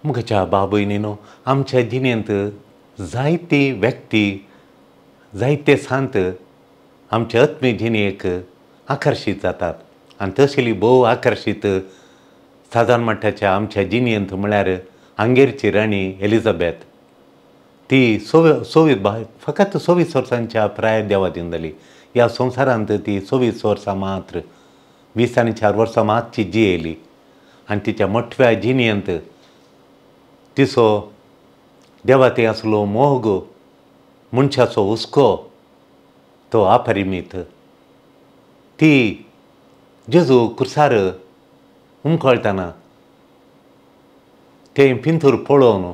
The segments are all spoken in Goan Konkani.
मुखाच्या बाबयनीनो आमच्या जिणेंत जायती व्यक्ती जायते संत आमच्या आत्मीक जिणेक आकर्शीत जातात आनी तसली भोव आकर्शीत सादारण मट्टाच्या आमच्या जिणेंत म्हळ्यार हंगेरची राणी एलिझाबेथ. ती फकत 24 वर्सांच्या प्राय देवादीन जाली. ह्या संवसारांत ती 24 वर्सां मात्र 20 आनी 4 वर्सां मातशी जियेली आनी तिच्या मोठव्या जिणेंत तिचो देवा थंय आसलो मोग, मनशाचो हुस्को तो अपरिमीत. ती जेजू कुर्सार उमकळटना तें पिंतूर पळोवन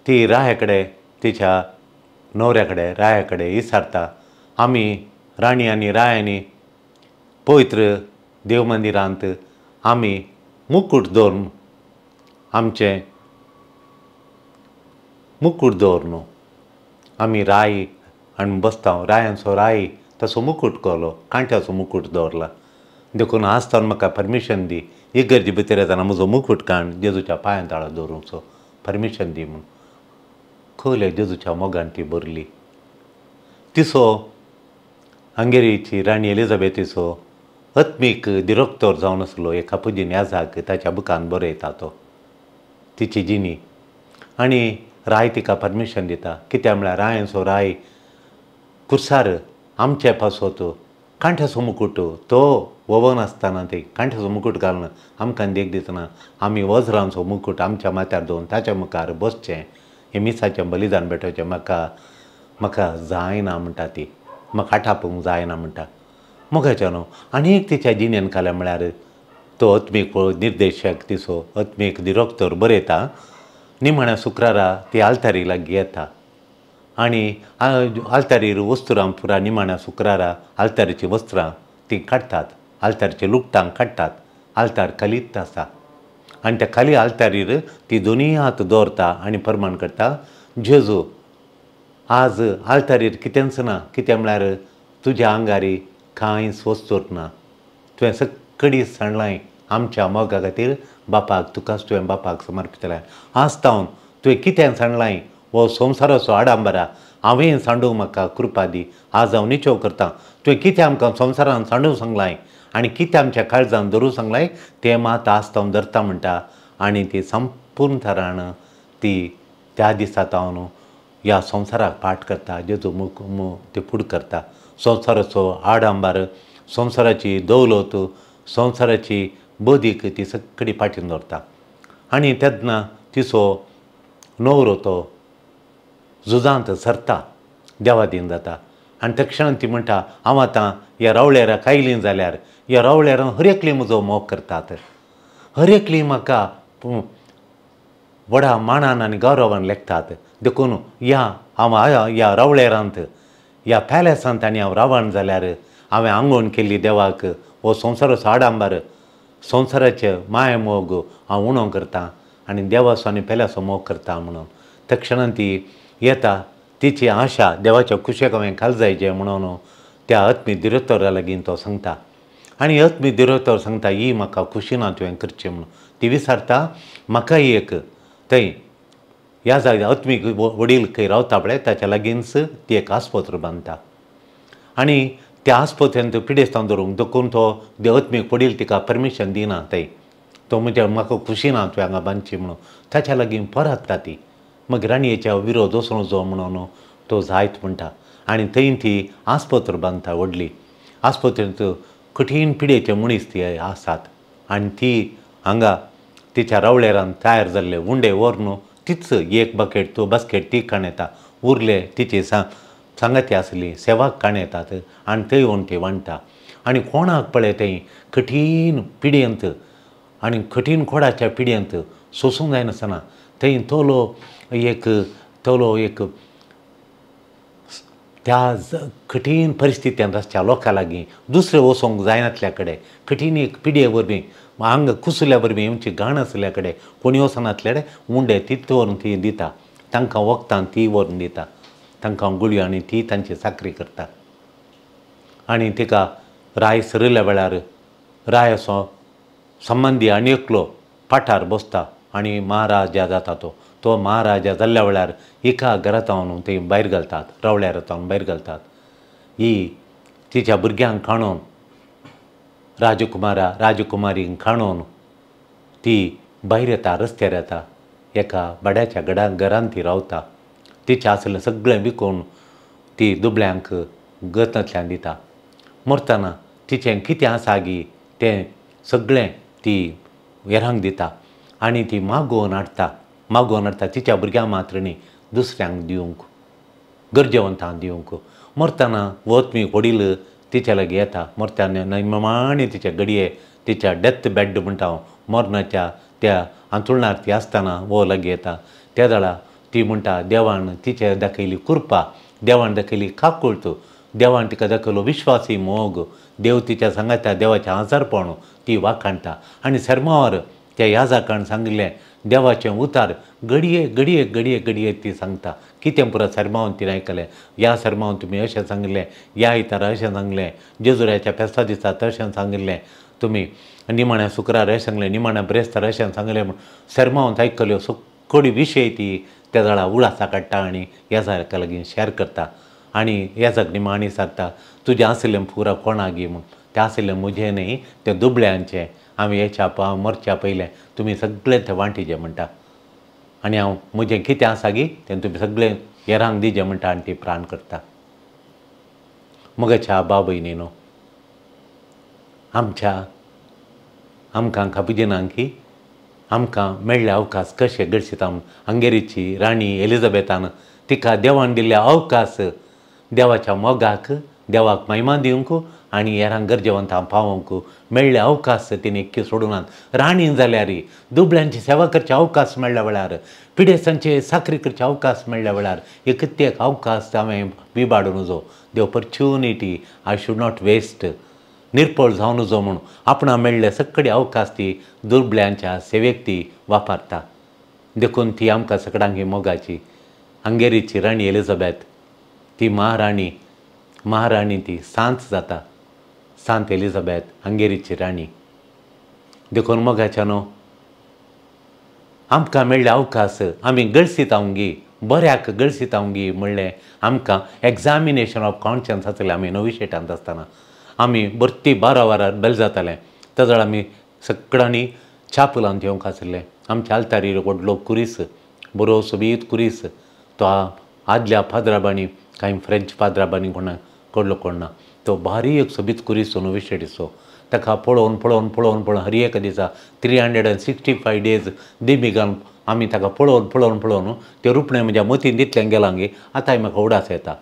ती राया कडेन तिच्या न्हवऱ्या कडेन राया कडेन विचारता, आमी राणी आनी रायांनी पवित्र देव मंदिरांत आमी मुकूट दवरून आमचें मुकूट दवरून आमी राय आनी बसता, रायांचो राय तसो मुकूट केलो, कांट्याचो मुकूट दवरला, देखून आसतना म्हाका परमिशन दी इगर्जे भितर येतना म्हजो मुकूट काण जेजूच्या पांयां ताळो दवरूंचो परमिशन दी म्हूण. खोले जेजूच्या मोगान ती भरली. तिचो हंगेरीची राणी एलिझाबेथीचो आत्मीक दिरोक्तोर जावन आसलो एका पुजीन याजाक ताच्या बुकान बरयता तो तिची जिणी. आनी राय तिका परमिशन दिता, कित्याक म्हळ्यार रायांचो राय कुर्सार आमचे पासत कांठ्याचो मुकूट तो वोवन आसतना ते कांठ्याचो मुकूट घालून आमकां देख दितना आमी वज्रांचो मुकूट आमच्या माथ्यार दवरून ताच्या मुखार बसचें, हें मिसाचें बलिदान भेटोवचें म्हाका म्हाका जायना म्हणटा ती, म्हाका आटापूंक जायना म्हणटा. मोगाच्या न्हू आनी एक तिच्या जिणेन काल्या म्हळ्यार तो आत्मीक निर्देशक तिचो आत्मीक दिरोक्तोर बरयता, निमाण्या शुक्रारा ती आल्तारी लागीं येता आनी आल्तारीर वस्तुरां पुरा निमाण्या शुक्रारा आल्तारीचीं वस्त्रां तीं काडटात, आल्तारीचीं लुगटां काडटात, आल्तार खालीच आसा आनी त्या खाली आल्तारीर ती दोनूय हात दवरता आनी परमाण करता, जेजू आज आल्तारीर कितेंच ना, कितें म्हळ्यार तुज्या आंगारी कांयच वस्तूर ना, तुवें सगळी सांडलाय आमच्या मोगा खातीर बापाक, तुकाच तुवें बापाक समर्पितलाय, आज तावन तुवें कितें सांडलाय हो संवसाराचो आडंबरा हांवें सांडूंक म्हाका कृपा दी, आज हांव निचेव करता, तुवें कितें आमकां संवसारान सांडूंक सांगलाय आनी कितें आमच्या काळजान धरूंक सांगलाय तें मात आज तावन धरता म्हणटा. आनी ती संपूर्ण थरान ती त्या दिसा तावन ह्या संवसाराक पाठ करता, जेजू मुख ती फूड करता, संवसाराचो आडंबर, संवसाराची दौलत, संवसाराची बदीक ती सगळी फाटीन दवरता. आनी तेन्ना तिचो न्हवरो तो झुजांत सरता, देवादीन जाता आनी त्या क्षणान ती म्हणटा, हांव आतां ह्या रावळेराक आयलीं जाल्यार ह्या रावळेरान हर एकली म्हजो मोग करतात, हर एकली म्हाका व्हडा मानान आनी गौरवान लेखतात, देखून ह्या हांव ह्या रावळेरांत ह्या पॅलेसांत आनी हांव रावण जाल्यार हांवें आंगवण केल्ली देवाक हो संवसाराचो आडंबर, संवसाराचे माय मोग हांव उणो करता आनी देवाचो आनी पेल्याचो मोग करता म्हणून. त्या क्षणान ती येता, तिची आशा देवाच्या कुशेक हांवें घाल जायचें म्हणून त्या आत्मीक दिरोक्तोरा लागीं तो सांगता आनी आत्मीक दिरोक्तोर सांगता, ही म्हाका खुशी ना तुवें करचें म्हणून. ती विचारता, म्हाका एक थंय ह्या जाग्यार आत्मीक वडील खंय रावता पळय ताच्या लागींच ती एक आस्पत्र बांदता आनी त्या आस्पत्रेंत पिडेस्तां दवरूंक, देखून तो आत्मीक वडील तिका परमिशन दिना थंय, तो म्हणजे म्हाका खुशी ना तुवें हांगा बांदची म्हणून. ताच्या लागीं परतता ती, मागीर राणयेच्या विरोध वचूंक जो म्हणून तो जायत म्हणटा आनी थंय ती आस्पत्र बांदता व्हडली. आस्पत्रेंत कठीण पिडेचे मनीस ती आसात आनी ती हांगा तिच्या रावळेरान तयार जाल्ले उंडे व्हरून तीच एक बकेट तो बास्केट ती काण येता, उरले तिची सांगाती आसली सेवाक काण येतात आनी थंय व्हरून ती वांट्टा. आनी कोणाक पळय थंय कठीण पिडयेंत आनी कठीण खोडाच्या पिडयेंत सोसूंक जायनासतना थंय तोलो एक त्या कठीण परिस्थितींत आसच्या लोकां लागीं दुसरे वचोंक जायनातल्या कडेन कठीण एक पिडये वरवीं आंग कुसल्या वरवीं येवची घाण आसल्या कडेन कोणी वचनातल्या कडेन उंडे तीच व्हरून ती दिता, तांकां वखदां ती व्हरून दिता, तांकां गुळयो आनी ती तांची चाकरी करता. आनी तिका राय सरिल्ल्या वेळार राय असो संबंदी आनी एकलो पाठार बसता, आनी महाराजा जाता तो तो महाराजा जाल्ल्या वेळार एका घरांत ती भायर घालतात, रावळ्यार वतावन भायर घालतात. ही तिच्या भुरग्यांक खाणोवन राजकुमारा राजकुमारींक खाणोवन ती भायर येता, रस्त्यार येता, एका भाड्याच्या घरांत ती रावता. तिचें आसलें सगळें विकून ती दुबळ्यांक गतांतल्यान दिता. मरतना तिचें कितें आसा गी तें सगळें ती हेरांक दिता आनी ती मागोवन हाडटा, मागोवन हाडटा तिच्या भुरग्यांक मात्र न्ही दुसऱ्यांक दिवंक, गरजेवंतांक दिवंक. मरतना वत मी वडील तिच्या लागीं येता. मरतना निमाणी तिच्या घडये तिच्या डेथ बेड म्हणटा हांव, मरणाच्या त्या हांतुळणार ती आसतना वो लागीं येता. त्या वेळार ती म्हणटा देवान तिचे दाखयली कृपा, देवान दाखयली काकुळट, देवान तिका दाखयलो विश्वासी मोग, देव तिच्या सांगाता देवाचें आजारपण ती वाखाणटा. आनी सरमावर त्या याजाकान सांगिल्लें देवाचें उतार घडये घडये घडये घडये ती सांगता. कितें पुरो सरमावन तिणें आयकलें, ह्या सरमावन तुमी अशें सांगिल्लें, ह्या आयतारा अशें सांगलें, जेजुराच्या फेस्ता दिसा तशें सांगिल्लें, तुमी निमाण्या शुक्रार अशें सांगलें, निमाण्या ब्रेस्तार अशें सांगलें म्हूण सरमावन आयकल्यो सगळी विशय ती त्या वेळार उडासा काडटा आनी याजाका लागीं शेअर करता. आनी याजाक निमाणी सांगता तुजें आशिल्लें पुरा कोणागी म्हूण, तें आशिल्लें म्हजें न्ही तें दुबळ्यांचें, हांवें हेच्या मरच्या पयलें तुमी सगळें तें वांटिचें म्हणटा आनी हांव म्हजें कितें आसा गी तें तुमी सगळें हेरांक दिजें म्हणटा आनी ती प्राण करता. मगच्या बाब भयणीनो, आमच्या आमकां कापुजिनांकी आमकां मेळ्ळे अवकाश कशे गळशीता. हंगेरीची राणी एलिझाबेथान तिका देवान दिल्ले अवकाश देवाच्या मोगाक, देवाक महिमा दिवंक आनी हेरांक गरजेवंतांक पावोवंक मेळ्ळे अवकाश तिणें एक्की सोडूनात. राणी जाल्यार दुबळ्यांची सेवा करचे अवकाश मेळ्ळ्या वेळार, पिडेस्तांचे साकरी करचे अवकाश मेळ्ळ्या वेळार एक एक अवकाश हांवें विबाडूं नजो. The opportunity I should not waste, निर्पळ जावं नजो म्हूण आपणा मेळ्ळे सगळे अवकाश ती दुबळ्यांच्या सेवेक ती वापरता. देखून ती आमकां सगळ्यांक मोगाची हंगेरीची राणी एलिझाबेथ ती महाराणी, महाराणी ती सांत जाता, सांत एलिझाबेथ हंगेरीची राणी. देखून मोगाच्या न्हू आमकां मेळ्ळे अवकाश आमी गळसीतावंगी, बऱ्याक गळसीतावंगी म्हणलें आमकां एग्जामिनेशन ऑफ कॉन्शियन्स आसलें. आमी नवी शेटांत आसतना आमी भरती 12 वरार बेल जातालें, त्या वेळार आमी सगळ्यांनी छाप लावन येवंक आसलें. आमच्या आल्तारीर व्हडलो कुरीस, बरो सोबीत कुरीस, तो आदल्या फादराबांनी, कांय फ्रेंच फादराबांनी कोणा कडलो कोण ना, तो भारी एक सोबीत कुरीस नवी शेटीचो. ताका पळोवन पळोवन पळोवन पळोवन हर एका दिसा 365 डेज दिमी घालून आमी ताका पळोवन पळोवन पळोवन तें रुपणें म्हज्या मतीन तितलें गेलां गे आतांय म्हाका उडास येता.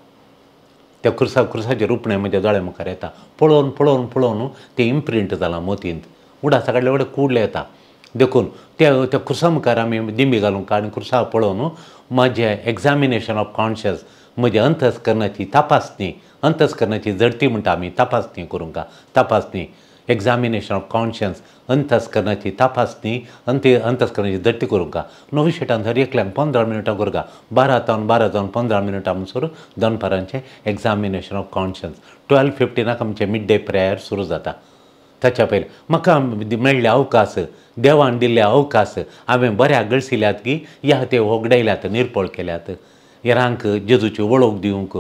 त्या खुर्साचें रुपणें म्हज्या दोळ्या मुखार येता. पळोवन पळोवन पळोवन तें इम्प्रिंट जालां मतींत, उडासा काडल्या कडेन कुडलें येता. देखून त्या त्या खुर्सा मुखार आमी दिंबी घालूंक आनी खुर्सा पळोवन म्हजें एग्जामिनेशन ऑफ कॉन्शियस, म्हजें अंतस्करणाची तपासणी, अंतस्करणाची झडती म्हणटा आमी, तपासणी करूंक, तपासणी, एग्जामिनेशन ऑफ कॉन्शियन्स, अंतस्करणाची तपासणी, अंतस्करणाची झडती करूंक. नवी शेटान हर एकल्याक 15 मिनटां करूंक, 12 जावन 12 जावन 15 मिनटां म्हणसर दनपारांचें एग्जामिनेशन ऑफ कॉन्शियन्स. 12:15 आमचें मिड डे प्रेयर सुरू जाता. ताच्या पयलीं म्हाका मेळ्ळे अवकाश, देवान दिल्ले अवकाश हांवें बऱ्या गळसिल्यात की ह्या ते होगडायल्यात, निर्पळ केल्यात. हेरांक जेजूची वळख दिवंक,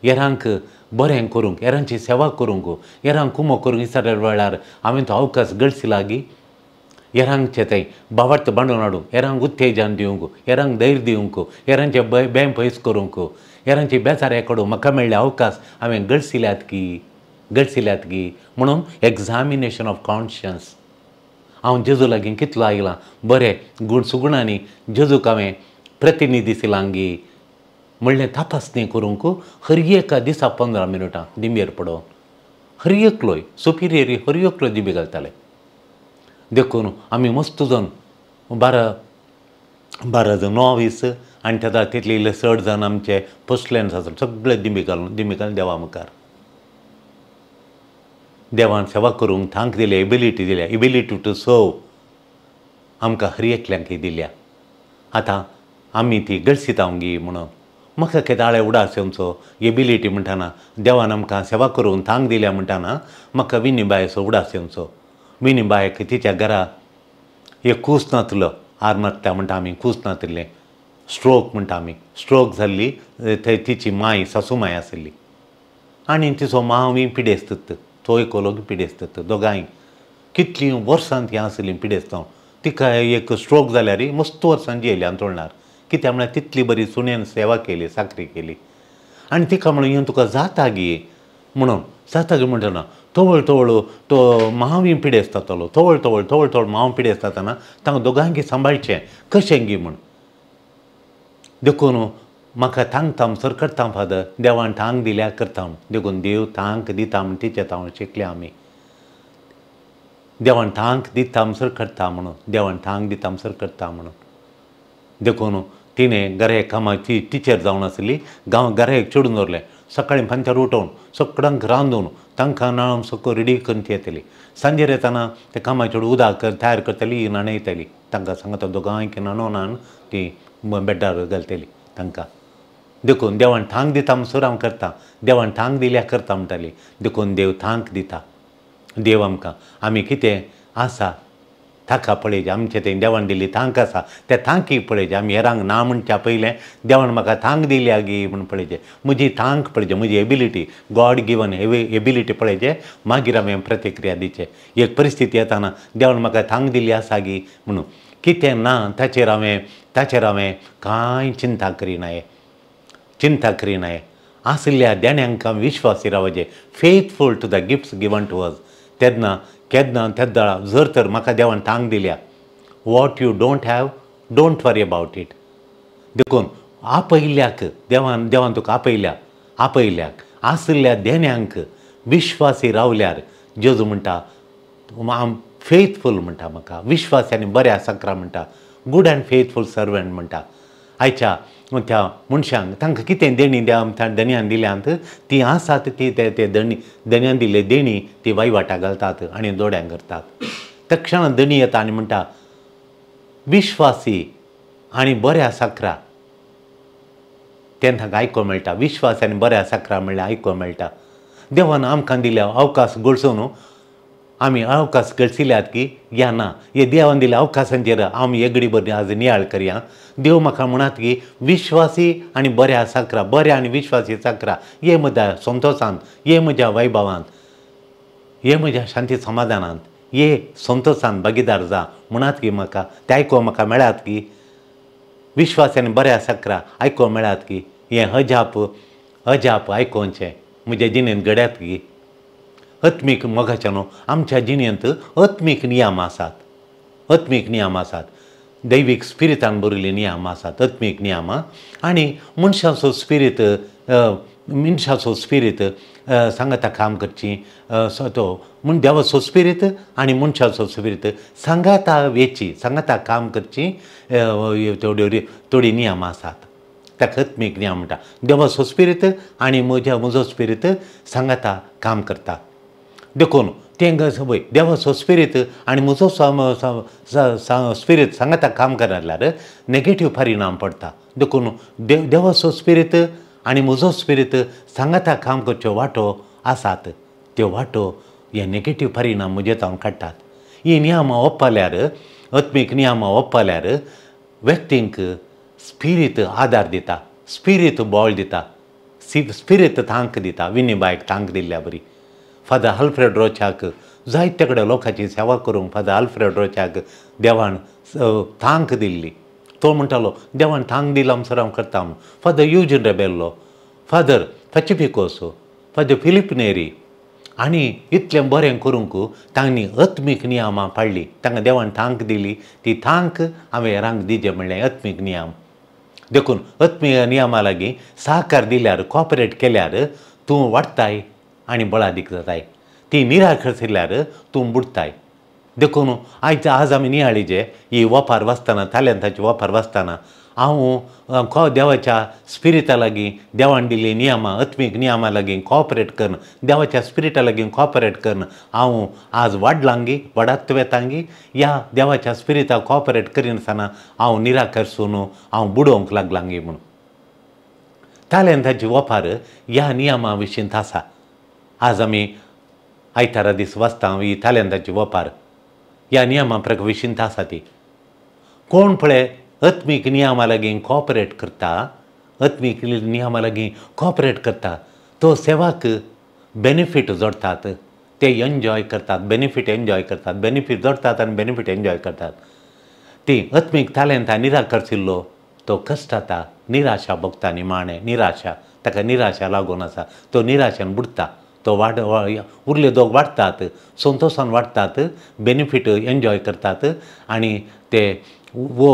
हेरांक बरें करूंक, हेरांची सेवा करूंक, हेरांक कुमो करूंक विचारल्या वेळार हांवें तो अवकाश गळसिला गी. हेरांचें थंय भावार्थ बांदून हाडूंक, हेरांक उत्तेजन दिवंक, हेरांक धैर्य दिवंक, हेरांचें बें पयस करूंक, हेरांची बेजाऱ्या कडून म्हाका मेळ्ळे अवकाश हांवें गळसिल्यात की, गळसिल्यात गी. म्हणून एग्जामिनेशन ऑफ कॉन्शियन्स, हांव जेजू लागीं कितलो आयलां, बरें गूण सुगुणांनी जेजूक हांवें प्रतिनिधी दिलांगी म्हणलें तपासणी करूंक हर एका दिसा 15 मिनटां दिंबेर पडोवन हर एकलोय सुपिरियरी हर एकलो दिंबी घालताले. देखून आमी मस्त जावन 12 जाण नोवीस आनी तेदा तितले इल्ले चड जाण आमचे पोस्टलॅन्स आसले, सगळे दिंबी घालून दिंबी घालून देवा मुखार देवान सेवा करूंक तांक दिल्या, एबिलिटी दिल्या, एबिलिटी टू सर्व आमकां हर एकल्यांक दिल्या. आतां आमी ती गळसितावंगी म्हणून म्हाका केदाळे उडास येवचो. एबिलिटी म्हणटाना देवान आमकां सेवा करूंक तांक दिल्या म्हणटाना म्हाका विनीबायचो उडास येवचो. विनीबायक तिच्या घरा एक कूस नातलो, आर नासता म्हणटा आमी, कूस नातिल्लें, स्ट्रोक म्हणटा आमी, स्ट्रोक जाल्ली. थंय तिची माय, सासू माय आशिल्ली आनी तिचो मांवूय पिडेस्त, तोय कोलो पिडेस्त. दोगांय कितलीं वर्सां ती आशिल्लीं पिडेस्त. तिका एक स्ट्रोक जाल्यार मस्त वर्सां जियेली अंतोळणार. कित्याक म्हळ्यार तितली बरी सुनेन सेवा केली, साकरी केली. आनी तिका म्हणून हें तुका जाता गी म्हणून, जाता गी म्हणटना तवळ तवळ तो मांवूय पिडेस्त जातालो. तवळ तवळ तवळ तवळ मांव पिडेस्त जाताना तांकां दोगांकी सांबाळचें कशें गी म्हूण. देखून म्हाका तांकता सर करता फादर, देवान तांक दिल्यार करता. देखून देव तांक दिता म्हूण तिचें हांव शिकलें आमी. देवान तांक दिता सर करता म्हणून, देवान तांक दिता सर करता म्हणून. देखून तिणें घरा कामाची टिचर जावन आसली, गांव घरा चेडून दवरलें. सकाळीं फांत्यार उठोवन सगळ्यांक रांदून तांकां न्हाणोवन सगळो रेडी करून ती येतली. सांजेर येतना ते कामा चेडूं उदक तयार करतली, न्हाणयतली तांकां. सांगता दोगांयक न्हाणोवन हाडून ती बेड्डार घालतली तांकां. देखून देवान थांक दिता म्हणसर हांव करता, देवान थांक दिल्यार करता म्हणटाली. देखून देव थांक दिता. देव आमकां आमी कितें आसा ताका पळयचें, आमचें तें देवान दिल्ली थांक आसा त्या थांकीक पळयचें. आमी हेरांक ना म्हणच्या पयलें देवान म्हाका थांक दिल्या गी म्हूण पळयचें, म्हजी थांक पळयचें, म्हजी एबिलिटी, गॉड गिवन एबिलिटी पळयचें, मागीर हांवें प्रतिक्रिया दिवचें. एक परिस्थिती येताना देवान म्हाका थांक दिल्ली आसा गी म्हणून, कितें ना ताचेर हांवें कांय चिंता करिनाये, चिंता करिनाये. आशिल्ल्या देण्यांक आमी विश्वासी रावचें, faithful to the gifts given to us. तेन्ना केन्ना तेद्दा जर तर म्हाका देवान तांक दिल्या, what you don't have don't worry about it. देखून आपयल्याक देवान, देवान तुका आपयल्या, आपयल्याक आशिल्ल्या देण्यांक विश्वासी रावल्यार जेजू म्हणटा आम फेथफूल म्हणटा, म्हाका विश्वासी आनी बऱ्या साकरा म्हणटा, गुड अँड फेथफूल सर्वंट म्हणटा. आयच्या त्या मनशांक तांकां कितें देणी दणयान दिल्यांत ती आसात, ती ते दणी दणयान दिल्ले देणी ती वायवाटा घालतात आनी दोड्यांक करतात. तक्षण दणी येता आनी म्हणटा विश्वासी आनी बऱ्या साकरा. तेन्ना तांकां आयकूंक मेळटा, विश्वासी आनी बऱ्या साकरा म्हणल्यार आयकूंक मेळटा. देवान आमकां दिल्या अवकाश गळसून आमी अवकाश गळसिल्यात की या ना, हे देवान दिल्या अवकाशांचेर आमी एगडी बरी आज नियाळ करया. देव म्हाका म्हणात की विश्वासी आनी बऱ्या साकरा, बऱ्या आनी विश्वासी साकरा, ये म्हज्या संतोशांत, ये म्हज्या वैभवांत, ये म्हज्या शांती समाधानांत, ये संतोशांत भागीदार जा म्हणात की म्हाका तें आयकूंक म्हाका मेळात की विश्वासी आनी बऱ्या साकरा आयकूंक मेळात की हें अजाप अजाप आयकोवचें म्हज्या जिणेंत घड्यात की. आत्मीक मोगाच्या न्हू आमच्या जिणेंत आत्मीक नियम आसात, आत्मीक नियम आसात, दैवीक स्पिरितान बरयल्ले नियम आसात, आत्मीक नियमां. आनी मनशाचो स्पिरीत, मनशाचो स्पिरीत सांगाता काम करची तो म्हूण देवाचो स्पिरीत आनी मनशाचो स्पिरीत सांगाता वेची, सांगाता काम करची थोड्यो थोडीं नियमां आसात. ताका आत्मीक नियम म्हणटा. देवाचो स्पिरीत आनी म्हजो स्पिरीत सांगाता काम करता. देखून तें पळय देवाचो स्पिरीत आनी म्हजो स्पिरीत सांगाता काम करल्यार नेगेटीव परिणाम पडटा. देखून देवाचो स्पिरीत आनी म्हजो स्पिरीत सांगाता काम करच्यो वाटो आसात, त्यो वाटो हे नेगेटीव परिणाम म्हजे जावन काडटात. ही नियमां ओंपल्यार, आत्मीक नियमां ओंपल्यार व्यक्तींक स्पिरीत आदार दिता, स्पिरीत बळ दिता, स्पिरीत तांक दिता. विनीबायक तांक दिल्ल्या बरी, फादर आल्फ्रेड रोचाक जायते कडेन लोकांची सेवा करूंक फादर आल्फ्रेड रोचाक देवान तांक दिल्ली. तो म्हणटालो देवान तांक दिला म्हणसर हांव करता म्हूण. Father Eugene Rebelo, father Pacificos, father Philip Neri आनी इतलें बरें करूंक तांणी आत्मीक नियमां पाळ्ळी. तांकां देवान तांक दिली, ती तांक हांवें हेरांक दिजे म्हणलें आत्मीक नियम. देखून आत्मीक नियमा लागीं सहकार दिल्यार, कॉपरेट केल्यार तूं वाडटाय आनी बळादीक जाताय, ती निराकरल्यार तूं बुडटाय. देखून आयज आज आमी नियाळीचे ही वपार वाचतना, तालेंताची वपार वाचतना हांव देवाच्या स्पिरिता लागीं, देवान दिल्ली नियमां, आत्मीक नियमां लागीं कॉपरेट करून, देवाच्या स्पिरिटा लागीं कॉपरेट करून हांव आज वाडलांगी, वाडात वेतांगी, ह्या देवाच्या स्पिरिता कॉपरेट करिनासतना हांव निराकरसून हांव बुडोवंक लागलांगी म्हणून. तालेंताची वपार ह्या नियमां विशीं आसा. आज आमी आयतारा दीस वाचता ही तालेंताची वपार ह्या नियमां विशीं आसा ती. कोण पळय आत्मीक नियमा लागीं कॉपरेट करता, आत्मीक नियमा लागीं कॉपरेट करता तो सेवाक बेनिफीट जोडटात, ते एन्जॉय करतात, बेनिफीट एन्जॉय करतात, बेनिफीट जोडटात आनी बेनिफीट एन्जॉय करतात. ती आत्मीक तालेंतां निराकरशिल्लो तो कश्टाता, निराशा भोगता, निमाणें निराशा, ताका निराशा लागून आसा, तो निराशेन बुडटा, तो वाड उरले दोग वाडटात, संतोशान वाडटात, बेनिफीट एन्जॉय करतात आनी ते वो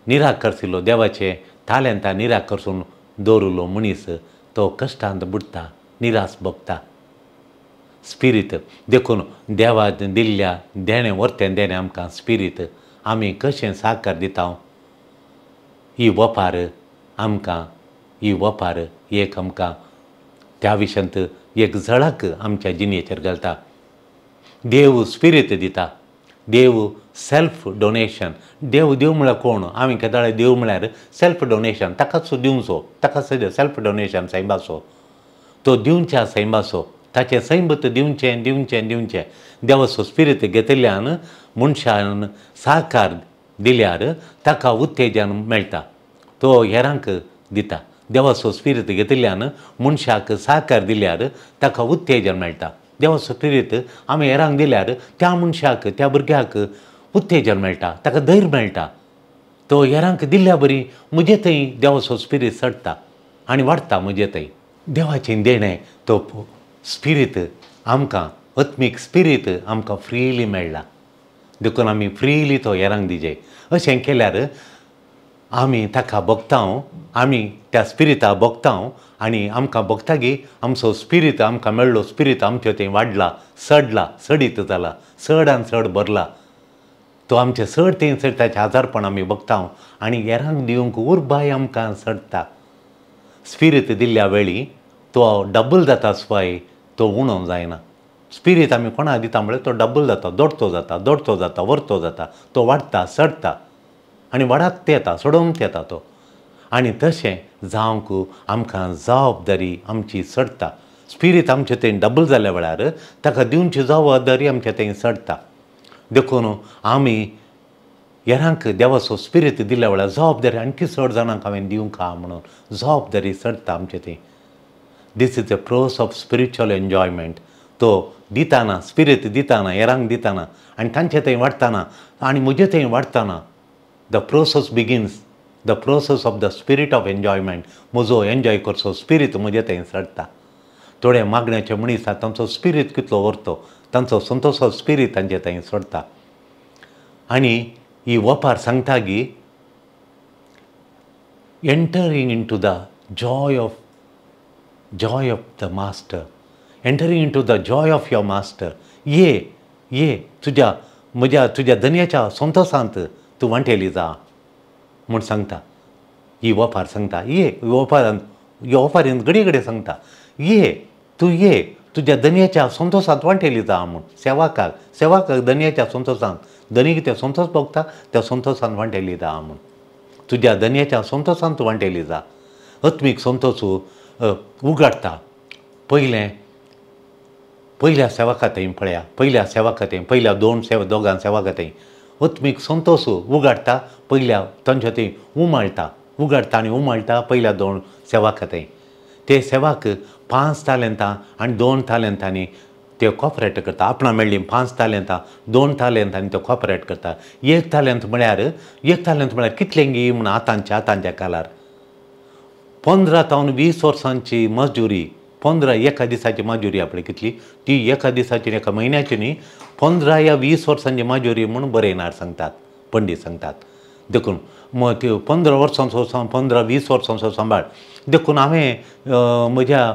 निराकरशिल्लो देवाचे तालेंतां निराकरसून दवरिल्लो मनीस तो कश्टांत बुडटा, निराश भोगता. स्पिरीत देखून देवा दिल्ल्या देणें वर्तें देणें आमकां स्पिरीत आमी कशें साकार दिता ही वपार आमकां, ही वपार एक आमकां त्या विशयांत एक झळक आमच्या जिणेचेर घालता. देव स्पिरीत दिता, देव सेल्फ डोनेशन. देव देव म्हळ्यार कोण? आमी केदाळे देव म्हळ्यार सेल्फ डोनेशन, ताकाच दिवचो, ताकाच सेल्फ डोनेशन सैमाचो, तो दिवच्या सैमाचो, ताचें सैमत दिवचें दिवचें दिवचें. देवाचो स्पिरीत घेतिल्ल्यान मनशान साकार दिल्यार ताका उत्तेजन मेळटा, तो हेरांक दिता. देवाचो स्पिरीत घेतिल्ल्यान मनशाक साकार दिल्यार ताका उत्तेजन मेळटा. देवाचो स्पिरीत आमी हेरांक दिल्यार त्या मनशाक, त्या भुरग्याक उत्तेजन मेळटा, ताका धैर्य मेळटा. तो हेरांक दिल्ल्या बरी म्हजे थंय देवाचो स्पिरीत चडटा आनी वाडटा म्हजे थंय. देवाचें देणें तो स्पिरीत आमकां, आत्मीक स्पिरीत आमकां फ्रीली मेळ्ळा, देखून आमी फ्रीली तो हेरांक दिजे. अशें केल्यार आमी ताका भोगता, आमी त्या स्पिरिता भोगता आनी आमकां भोगतागी आमचो स्पिरीत आमकां मेळ्ळो स्पिरीत आमचें थंय वाडला, चडला, चडीत जाला, चड आनी चड भरला. तो आमचें चड थंय चड ताचें आजारपण आमी भोगता आनी हेरांक दिवंक उर्बाय आमकां चडटा. स्पिरीत दिल्ल्या वेळी तो डबल जाता स्वाय, तो उणो जायना. स्पिरीत आमी कोणाक दिता म्हळ्यार तो डबल जाता, दोडतो जाता, दोडतो जाता, व्हरतो जाता, तो वाडटा, चडटा आनी वाडात येता, सोडोवंक येता तो. आनी तशें जावंक आमकां जबाबदारी आमची चडटा. स्पिरीत आमचे थंय डबल जाल्या वेळार ताका दिवची जबाबदारी आमचे थंय चडटा. देखून आमी हेरांक देवाचो स्पिरीत दिल्या वेळार जबाबदारी आणखी चड जाणांक हांवें दिवंक आहा म्हणून जबाबदारी चडटा आमचे थंय. This is a process of spiritual enjoyment. तो दिताना, स्पिरीत दिताना, हेरांक दिताना आनी तांचे थंय वाडटाना आनी म्हजे थंय वाडटाना, the process begins, the process of the spirit of enjoyment. म्हजो एन्जॉय करचो स्पिरीत म्हजे थंय चडटा. थोडे मागण्याचे मनीस आसा तांचो स्पिरीत कितलो व्हरतो, तांचो संतोषो स्पिरीत तांचे थंय चडटा. आनी ही वपार सांगता की entering into the joy of the master, entering into the joy of your master. ये ये तुज्या म्हज्या तुज्या धनयाच्या संतोषांत तूं वांटेली जा म्हूण सांगता. ही वपार सांगता, ये वपारान, ह्या वपारीन घडये घडये सांगता, ये तूं ये तुज्या धनयाच्या संतोषांत वांटेली जा म्हूण. सेवाकाक, सेवाकाक धनयाच्या संतोषांत, धनी कितें संतोष भोगता त्या संतोषांत वांटेली जा म्हूण. तुज्या धनयाच्या संतोषांत तूं वांटेली जा. आत्मीक संतोष उगाडटा. पयलें पयल्या सेवका थंय पळया, पयल्या सेवका थंय, पयल्या दोन सेवा दोगां सेवका थंय आत्मीक संतोष उगाडटा. पयल्या तांच्या थंय उमाळटा, उगाडटा आनी उमाळटा पयल्या दोन सेवका थंय. ते सेवाक 5 तालेंतां आनी 2 तालेंतांनी ते कॉपरेट करता. आपणा मेळ्ळी 5 तालेंतां, 2 तालेंतांनी ते कॉपरेट करता. एक तालेंत म्हळ्यार, एक तालेंत म्हळ्यार कितलें गी म्हूण आतांच्या आतांच्या कालार 15 तावन 20 वर्सांची मजुरी, 15 एका दिसाची मजुरी आपली कितली ती एका दिसाची, एका म्हयन्याची न्ही, 15 या 20 वर्सांची मजुरी म्हूण बरयणार सांगतात, पंडीत सांगतात. देखून मग त्यो 15 वर्सांचो 15-20 वर्सांचो सांबाळ. देखून हांवें म्हज्या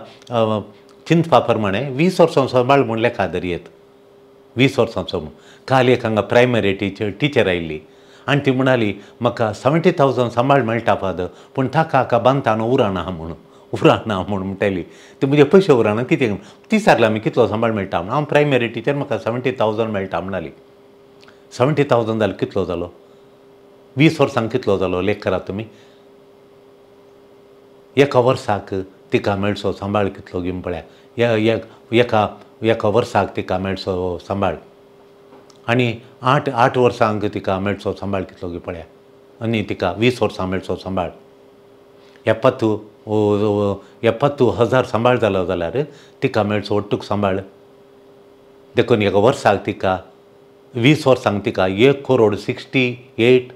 चिंतपा प्रमाणे 20 वर्सांचो सांबाळ म्हूण लेखा दरयेत, 20 वर्सांचो म्हूण. काल एक हांगा प्रायमरी टिचर आयिल्ली आनी ती म्हणाली म्हाका 70,000 सांबाळ मेळटा फादर, पूण ताका हाका बांदताना उराना म्हूण, उराना म्हूण म्हणटाली. ते म्हजे पयशे उराना कितें ती सारले आमी कितलो सांबाळ मेळटा म्हूण. हांव प्रायमरी टिचर, म्हाका 70,000 मेळटा म्हणाली. 70,000 जाल्यार कितलो जालो? 20 वर्सांक कितलो जालो लेख करात तुमी. एका वर्साक तिका मेळचो सांबाळ कितलो घेवन पळया, एका एका वर्साक तिका मेळचो सांबाळ आनी 8 वर्सांक तिका मेळचो सांबाळ कितलो घेवन पळया. आनी तिका 20 वर्सां मेळचो सांबाळ 70,000 सांबाळ जालो जाल्यार तिका मेळचो ಒಟ್ಟುक सांबाळ देखून एका वर्साक तिका 20 वर्सांक तिका 1,68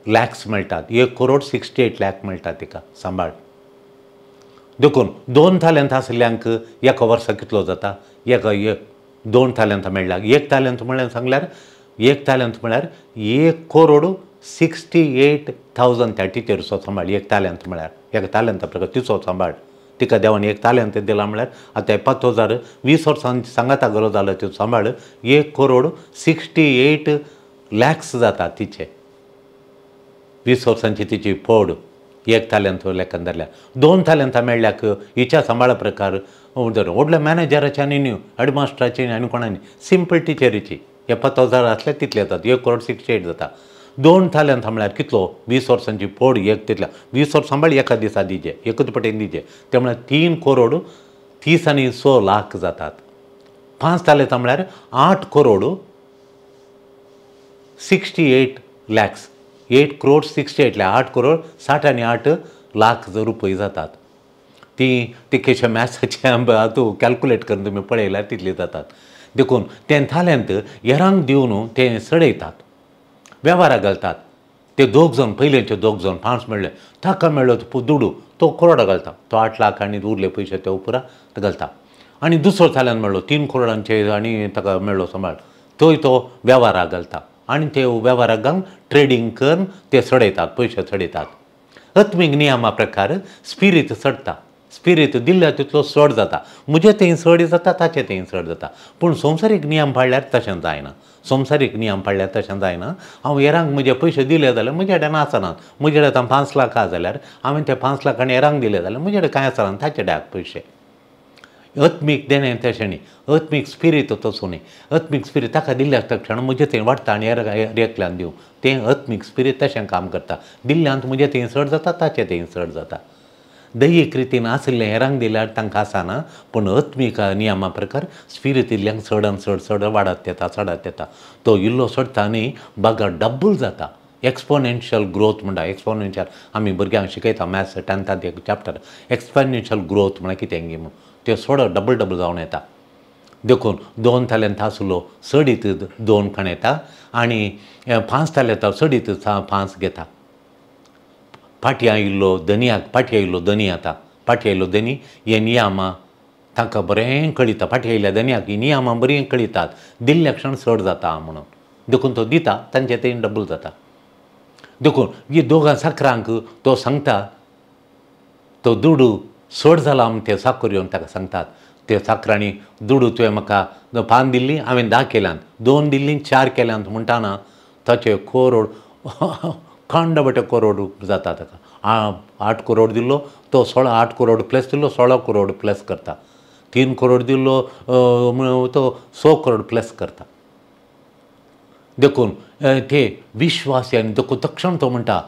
लाख मेळटात 1,68 लाख मेळटा तिका सांबाळ देखून 2 तालेंत आशिल्ल्यांक एका वर्सा कितलो जाता एका 2 तालेंत मेळ्ळ्या 1 तालेंत म्हळ्यार सांगल्यार 1 तालेंत म्हळ्यार 1,68,000 त्या टिचरीचो सांबाळ 1 तालेंत म्हळ्यार एका तालेंता प्रकार तिचो सांबाळ तिका देवान 1 तालेंत दिला म्हळ्यार आतां 70,000 20 वर्सां सांगाता गरो जालो तिचो सांबाळ 1,68 लाख जाता तिचे 20 वर्सांची तिची फोड 1 तालेंत लेखन धरल्या 2 तालेंतां मेळ्ळ्याक हिच्या सांबाळा प्रकार व्हडल्या मॅनेजराची आनी न्हू हेडमास्टराची आनी कोणानी सिंपल टिचरीची 70,000 आसल्यार तितले जातात 1,68 जाता 2 तालेंत म्हळ्यार कितलो 20 वर्सांची फोड एक तितल्या 20 वर्सां सांबाळ एका दिसा दिजे एकच पटेन दिजे ते म्हळ्यार 3,30 आनी 100 लाख जातात 5 तालेंत म्हळ्यार 8,68 लाख 8,68 लाख 8 करोड 60 आनी 8 लाख रुपये जातात ती तिकेशे मॅथ्साचे तूं कॅल्कुलेट करून तुमी पळयल्यार तितले जातात देखून तें तालेंत हेरांक दिवन ते सडयतात वेव्हाराक घालतात ते 2 जाण पयलेचे 2 जाण 5 मेळ्ळे ताका मेळ्ळो दुडू तो करोडा घालता तो 8 लाख आनी उरले पयशे ते उपरा घालता आनी दुसरो तालेंत मेळ्ळो 3 करोडांचे आनी ताका मेळ्ळो सांबाळ तोय तो वेव्हाराक घालता आनी ते वेव्हाराक घालून ट्रेडींग करून ते सडयतात पयशे सडयतात आत्मीक नियमा प्रकार स्पिरीत चडटा स्पिरीत दिल्ल्या तितलो चड जाता म्हजें थंय चड जाता ताचें थंय चड जाता पूण संवसारीक नियम पाळल्यार तशें जायना संवसारीक नियम पाळल्यार तशें जायना हांव हेरांक म्हजे पयशे दिले जाल्यार म्हजे कडेन आसनात म्हजे कडेन आतां 5 लाख आसा जाल्यार हांवें ते 5 लाखांनी हेरांक दिले जाल्यार म्हजे कडेन कांय आसना ताचे कडेन पयशे आत्मीक देणें तशें न्ही आत्मीक स्पिरीत तसो न्ही आत्मीक स्पिरीत ताका दिल्ल्या क्षण म्हजें थंय वाडटा आनी हेर एकल्यान दिवं तें आत्मीक स्पिरीत तशें काम करता दिल्ल्यांत म्हजें थंय चड जाता ताचें थंय चड जाता दैहीक रितीन आशिल्लें हेरांक दिल्यार तांकां आसना पूण आत्मीक नियमा प्रकार स्पिरीत दिल्ल्यांक चडान चड चड वाडत येता चडत येता तो इल्लो चडटा न्ही बागा डब्बल जाता एक्सपोनेन्शियल ग्रोथ म्हणटा एक्सपोनेन्शियल आमी भुरग्यांक शिकयता मॅथ्स 10th एक चॅप्टर एक्सपोनेन्शियल ग्रोथ म्हळ्यार कितें गी म्हूण ते सोडो डबल डबल जावन येता देखून 2 तालेंत आसलो चडीत 2 खाण येता आनी 5 तालेंत चडीत 5 घेता फाटी आयिल्लो धनयाक फाटी आयिल्लो धनी आतां फाटी आयिल्लो धनी हे नियमां तांकां बरें कळिता फाटी आयिल्ल्या धनयाक ही नियमां बरीं कळितात दिल्ल्या क्षण चड जाता म्हणून देखून तो दिता तांचे ते डबल जाता देखून ही दोगां साकरांक तो सांगता तो दुडू चड जाला म्हूण ते साकर येवन ताका सांगतात ते साकरांनी दुडू तुवें म्हाका 5 दिल्ली हांवें 10 केल्यांत 2 दिल्ली 4 केल्यांत म्हणटाना ताचे करोड खांडबटे करोड जाता ताका 8 करोड दिल्लो तो 16 8 करोड प्लस दिल्लो 16 करोड प्लस करता 3 करोड दिल्लो तो 100 करोड प्लस करता देखून ते विश्वासी आनी देखून तक्षण तो म्हणटा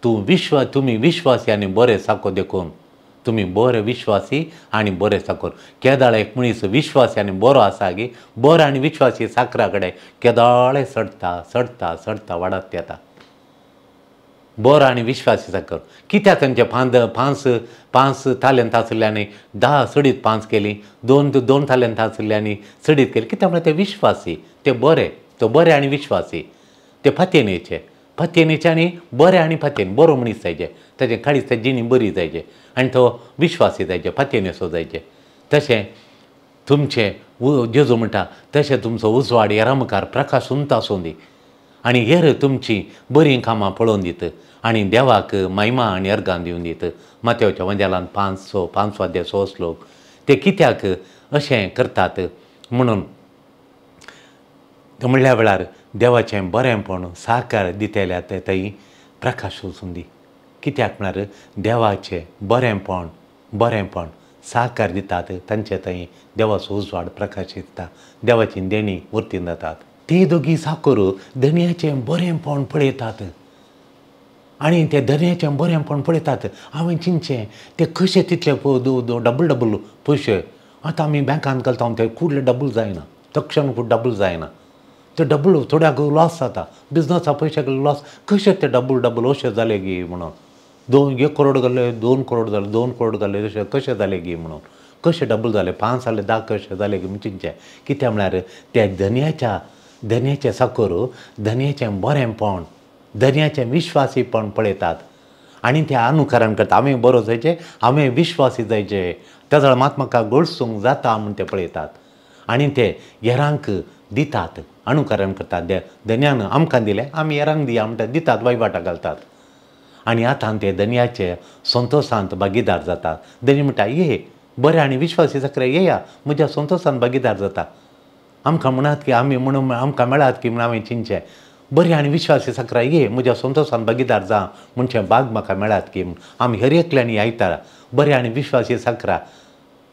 तूं तुमी विश्वासी आनी बरे साको देखून तुमी बरे विश्वासी आनी बरे साकोर केदाळ एक मनीस विश्वासी आनी बरो आसा गी बरो आनी विश्वासी साकरा कडेन केदाळे चडटा चडटा चडटा वाडत येता बरो आनी विश्वासी साकर कित्याक तांचे 5 तालेंत आशिल्ल्यांनी 10 चडीत 5 केली 2 तालेंत आशिल्ल्यांनी चडीत केली कित्याक म्हळ्यार ते विश्वासी ते बरे तो बरे आनी विश्वासी ते फातयेचे फातयेचे आनी बरे आनी फातयेन बरो मनीस जायचे ताजें काळीज जिणी बरी जायचे आनी तो विश्वासी जायचे फातयेनेसो जायचे तशें तुमचें जेजू म्हणटा तशें तुमचो उजवाड हेरां मुखार प्रकाश उंत आसूं दी आनी हेर तुमची बरीं कामां पळोवन दित आनी देवाक महिमा आनी अर्गां दिवन दित माथ्याच्या वंदेलान 5 वाद्या 6 लोक ते कित्याक अशें करतात म्हणून म्हणल्या वेळार देवाचें बरेंपण साकार दितल्या ते थंय प्रकाश वचून दी कित्याक म्हळ्यार देवाचें बरेंपण साकार दितात तांचे थंय देवाचो उजवाड प्रकाश दिता देवाची देणी वर्तीन जातात ते दोगी साकर धनयाचें बरेंपण पळयतात आनी ते धनयाचें बरेंपण पळयतात हांवें चिंतचें ते कशें तितले डबल डबल पयशे आतां आमी बँकान घालता ते कुडले डबल जायना तक्षण डबल जायना ते डबल थोड्याक लॉस जाता बिजनसा पयशाक लॉस कशें ते डबल डबल अशें जालें गी म्हणून 2 1 करोड घाले 2 करोड जाले 2 करोड घाले अशें कशें जालें गी म्हणून कशें डबल जालें 5 जाले 10 कशें जालें गी चिंतचें कित्याक म्हळ्यार त्या धन्याचें साकर धन्याचें बरेंपण धन्याचें विश्वासीपण पळयतात आनी ते अनुकरण करता हांवें बरो जायचें हांवें विश्वासी जायचें त्या जाल्यार मात म्हाका गळसूंक जाता म्हूण ते पळयतात आनी ते हेरांक दितात अनुकरण करतात धन्यान आमकां दिलें आमी हेरांक दिया म्हणटा दितात वयवाटा घालतात आनी आतां ते धन्याचे संतोशांत भागीदार जातात. धनी म्हणटा ये बरें आनी विश्वासी साकरे येया म्हज्या संतोशांत भागीदार जाता. आमकां म्हणात की आमी म्हणून आमकां मेळात की म्हणून हांवें चिंतचें बरें आनी विश्वासी साकरा ये म्हज्या संतोशान भागीदार जा म्हणचें बाग म्हाका मेळात की आमी हर एकल्यांनी आयता बरें आनी विश्वासी साकरा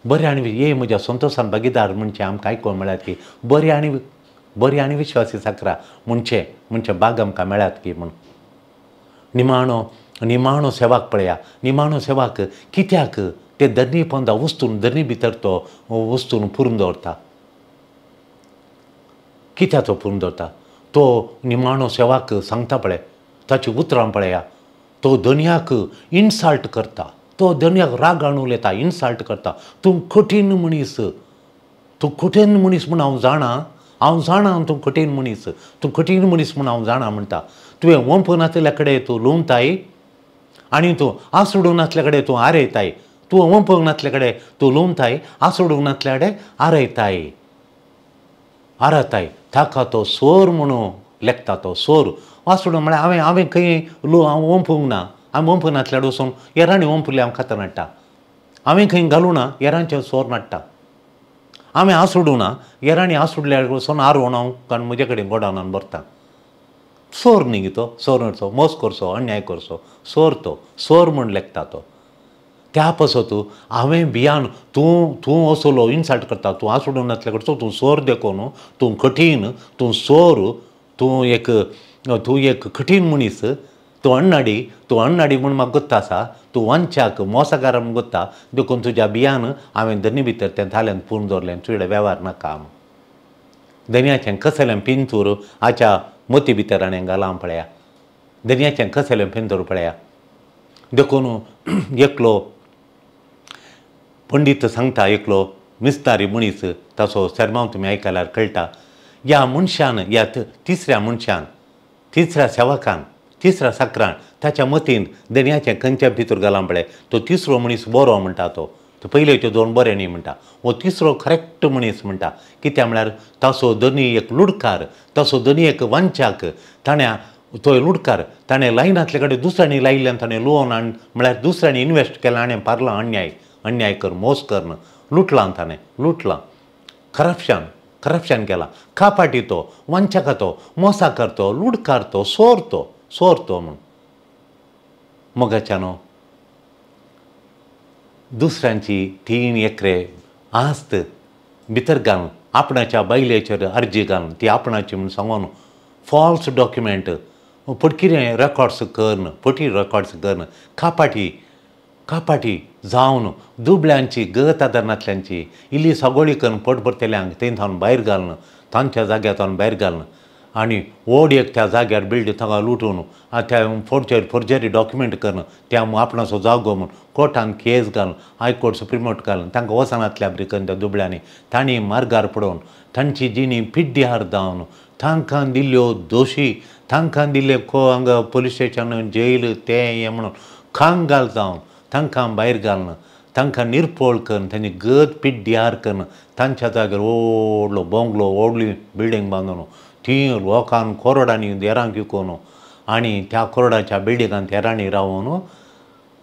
बरें आनी ये म्हज्या संतोशान भागीदार म्हणचें आमकां आयकूंक मेळात की बरें आनी विश्वासी साकरा म्हणचें म्हणचें बाग आमकां मेळात की म्हूण. निमाणो निमाणो सेवाक पळया निमाणो सेवाक कित्याक ते धरणी पोंदा वस्तून धरणी भितर तो वस्तून पुरून दवरता कित्याचो पुरून दवरता तो निमाणो सेवाक सांगता पळय ताची उतरां पळया तो धनयाक इन्सल्ट करता तो धनयाक राग हाडून उलयता इन्सल्ट करता तूं कठीण मनीस तूं कठीण मनीस म्हूण हांव जाणा हांव जाणा तूं कठीण मनीस तूं कठीण मनीस म्हूण हांव जाणा म्हणटा तुवें वंप नासल्या कडेन तूं लुंवताय आनी तूं आसडूंक नासल्या कडेन तूं आरयताय तूं वंपूंक नासल्या कडेन तूं लुंवताय आसडूंक नासल्या कडेन आरयताय आरयताय ताका तो सोर म्हणून लेखता तो सोर वासडूं म्हळ्यार हांवें हांवें खंय हांव वंपूंक ना हांवें वंपूंक नासल्यार वचून हेरांनी वंपले हांव खातां हाडटा हांवें खंय घालूं ना हेरांचेर सोर नाडटा हांवें आसडूं ना हेरांनी आसुडल्यार वचून आरोवन हांव कारण म्हजे कडेन गोडावनान भरता सोर न्ही तो सोर करचो मोस करचो अन्याय करचो सोर तो सोर म्हूण लेखता तो त्या पासत हांवें भियान तूं तूं असलो इन्सल्ट करता तूं आसडूंक नासल्या करचो तूं सोर देखून तूं कठीण तूं सोर तूं एक कठीण मनीस तूं अण्णाडी तूं अण्णाडी म्हूण म्हाका गोत्ता आसा तूं वंचाक मोसाकार म्हूण गोत्ता देखून तुज्या भियान हांवें धनी भितर तें थाल्यांत पुरून दवरलें तुजे वेव्हार नाका. धनयाचें कसलें पिंतूर हाच्या मोती भितर हाणें घालां पळया धनयाचें कसलें पिंतूर पळया. देखून एकलो पंडीत सांगता एकलो मिस्तारी मनीस ताचो सेर्मांव तुमी आयकल्यार कळटा ह्या मनशान ह्या तिसऱ्या मनशान तिसऱ्या सेवकान तिसऱ्या साकरान ताच्या मतीन धनयाचें खंयच्या भितर घालां पळय तो तिसरो मनीस बरो म्हणटा तो तो पयलेच्यो दोन बरे न्ही म्हणटा हो तिसरो करेक्ट मनीस म्हणटा कित्याक म्हळ्यार ताचो धनी एक लुडकार ताचो धनी एक वंचाक ताणें तो लुडकार ताणें लायनांतले कडेन दुसऱ्यांनी लायिल्ल्यान ताणें लोन आनी म्हळ्यार दुसऱ्यांनी इनवेस्ट केलां आनी पारलां अन्याय अन्याय कर मोस करून लुटलां ताणें लुटलां करप्शन करप्शन केलां कापाटी तो वंचका तो मोसा करतो लुडकार तो सोर तो सोर तो म्हूण. मोगाच्यानो दुसऱ्यांची 3 एकरे आस्त भितर घालून आपणाच्या बायलेचेर अर्जी घालून ती आपणाची म्हूण सांगून फॉल्स डॉक्युमेंट पटकिरें रेकॉर्ड्स करून फटी रेकॉर्ड्स करून कापाटी कापाटी जावन दुबळ्यांची गत आदारनातल्यांची इल्ली सगळी करून पोट भरतल्यांक थंय थावन भायर घालून तांच्या जाग्यार थावन भायर घालून आनी व्हड एक त्या जाग्यार बिल्डींग थांगा लुटून त्या फोर्जरी डॉक्युमेंट करून त्या आपणाचो जागो म्हूण कोर्टान केस घालून हायकोर्ट सुप्रीम कोर्ट घालून तांकां वचनातल्या बरी करून त्या दुबळ्यांनी तांणी मार्गार पडोवन तांची जिणी पिड्ड्यार जावन तांकां दिल्ल्यो दोशी तांकां दिल्ले हांगा पोलीस स्टेशन जेल तें हें म्हणून खांगाल जावन तांकां भायर घालून तांकां निर्पोळ करून तांची गत पिड्ड्यार करून तांच्या जाग्यार व्हडलो बंगलो व्हडली बिल्डींग बांदून ती लोकांक कोरोडांनी हेरांक विकून आनी त्या कोरोडाच्या बिल्डिंगांत हेरांनी रावून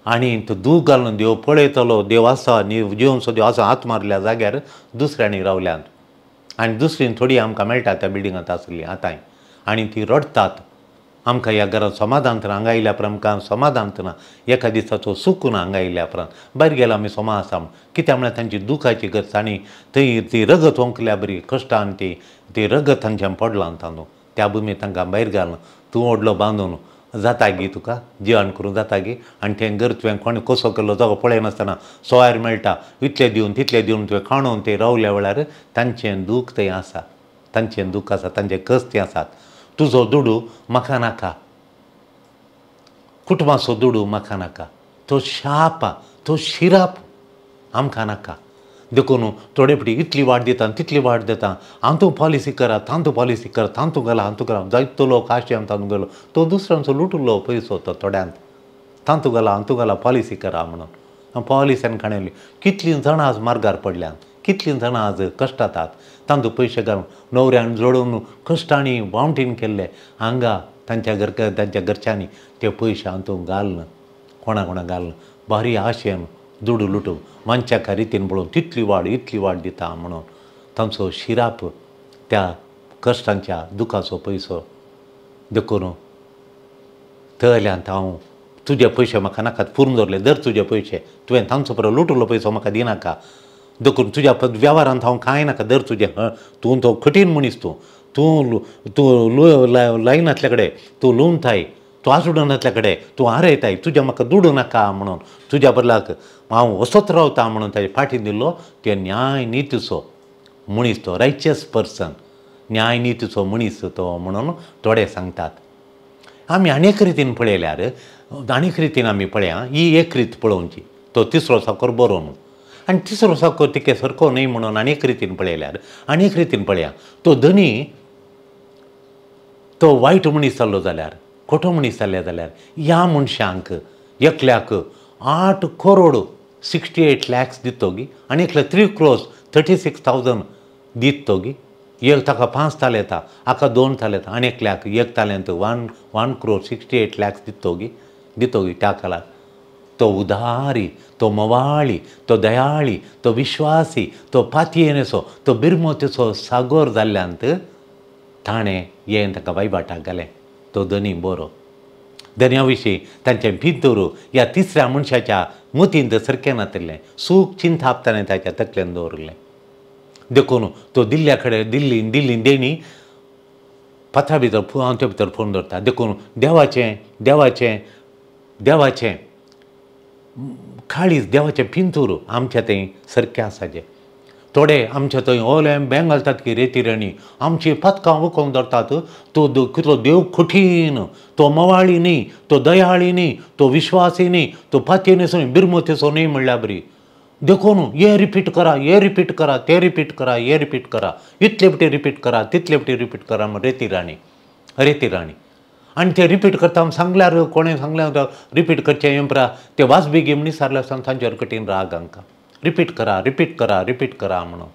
आनी तो दूख घालून देव पळयतलो देव आसा न्ही जिवन देव आसा हात मारल्या जाग्यार दुसऱ्यांनी रावल्यांत आनी दुसरी थोडी आमकां मेळटा त्या बिल्डिंगांत आसली आतांय आनी ती रडटात आमकां ह्या घरांत समाधान ना हांगा आयल्या उपरांत आमकां समाधान ना एका दिसाचो सूख ना हांगा आयल्या उपरांत भायर गेला आमी सोमा आसा म्हूण कित्याक म्हळ्यार तांची दुखाची गरज आनी थंय ती रगत ओंकल्या बरी कश्टान ती ती रगत तांच्यान पडलां तांदूळ त्या भुमी तांकां भायर घालून तूं व्हडलो बांदून जाता गी तुका जेवण करूं जाता गी आनी तें घर तुवें कोणें कसो केल्लो जागो पळयनासतना सोयार मेळटा इतलें दिवन तितलें दिवन तुवें खाणोवन ते रावल्या वेळार तांचें दूख थंय आसा. तांचें दुःख आसा, तांचे कश्टी आसात. तुजो दुडू म्हाका नाका, कुटुंबाचो दुडू म्हाका नाका, तो शाप तो शिराप आमकां नाका. देखून थोडे फावटी इतली वाट दिता तितली वाट दिता, हातूं पॉलिसी करा तांतू पॉलिसी करा, तांतू घाला हातूं घाला, जायतो लोक आशेन तातूंत गेलो, तो दुसऱ्यांचो लुटलो पयसो तो थोड्यांत, तांतू घाला हातूं घाला पॉलिसी करा म्हणून पॉलिसीन काणयली. कितलीं जाणां आज मार्गार पडल्यांत, कितलीं जाणां आज कश्टातात, तांतू पयशे घालून न्हवऱ्यान जोडून कश्टांनी वावटीन केल्ले हांगा तांच्या घर तांच्या घरच्यांनी ते पयशे हातूंत घालून कोणा कोणा घालून भारी आशेन दुडू लुटू मनशाच्या रितीन पळोवन तितली वाड इतली वाड दिता म्हणून तांचो शिराप त्या कश्टांच्या दुखाचो पयसो. देखून तळ्यांत हांव तुजे पयशे म्हाका नाकात, पुरून दवरले, दर तुजे पयशे, तुवें तांचो परत लुटलो पयसो म्हाका दिनाका, देखून तुज्या वेव्हारांत हांव कांय नाका, दर तुजें. तूं तो कठीण मनीस, तूं तूं तूं लायनातल्या कडेन तूं लुंवताय, तूं आसुडनातल्या कडेन तूं आरयताय, तुज्या म्हाका दुडू नाका म्हणून तुज्या बदलाक हांव असोच रावता म्हणून ताजे फाटीं दिल्लो ते न्याय नितीचो मनीस, तो रायचियस पर्सन, न्याय नितीचो मनीस तो म्हणून थोडे सांगतात. आमी आनी एक रितीन पळयल्यार आनी एक रितीन आमी पळया, ही एक रीत पळोवची, तो तिसरो साकर बरो म्हणून, आनी तिसरो साकर तिके सारको न्हय म्हणून आनी एक रितीन पळयल्यार आनी एक रितीन पळया, तो धनी तो वायट मनीस जाल्लो जाल्यार, खोटो मनीस जाल्ले जाल्यार ह्या मनशांक एकल्याक 8 करोड 68 लॅक्स दितोगी आनी एकल्या 3 crores 36,000 दितोगी. एक ताका 5 ताल येता, हाका 2 ताल येता, आनी एकल्याक 1 ताल्यांत 1 crore 68 lakhs दितोगी दितोगी. त्या काळार तो उदारी, तो मवाळी, तो दयाळी, तो विश्वासी, तो पातयेनेचो, तो बिरमोतेचो सागोर जाल्ल्यांत ताणें येन ताका वायबाटाक घालें. तो धनी बरो. धन्या विशीं तांचें भितर ह्या तिसऱ्या मनशाच्या मतींत सारकें नातिल्लें, सूख चिंताप ताणें ताच्या तकलेन दवरिल्लें. देखून तो दिल्ल्या कडेन दिल्ली दिल्ली देणी पत्रा भितर आमच्या भितर फोन दवरता. देखून देवाचें देवाचें देवाचें काळीज, देवाचें पिंतूर आमच्या थंय सारकें आसाचें. थोडे आमच्या थंय ओले बेंग घालतात की रेती रेणी आमची पदकां उकोंक धरतात. तो कितलो देव कठीण, तो मवाळी न्ही, तो दयाळी न्ही, तो विश्वासी न्ही, तो पातयेनेचो न्ही, बिरमोतेचो न्ही म्हणल्यार बरी. देखून हे रिपीट करा, हे रिपीट करा, ते रिपीट करा, हे रिपीट करा, इतले फावटी रिपीट करा, तितले फावटी रिपीट करा म्हण रेती राणी, रेती राणी. आनी ते रिपीट करता सांगल्यार कोणें सांगल्यार रिपीट करचें एम्परा ते वाजबी म्हणी सारले आसतना तांचेर कठीण राग आमकां. रिपीट करा, रिपीट करा, रिपीट करा म्हणून.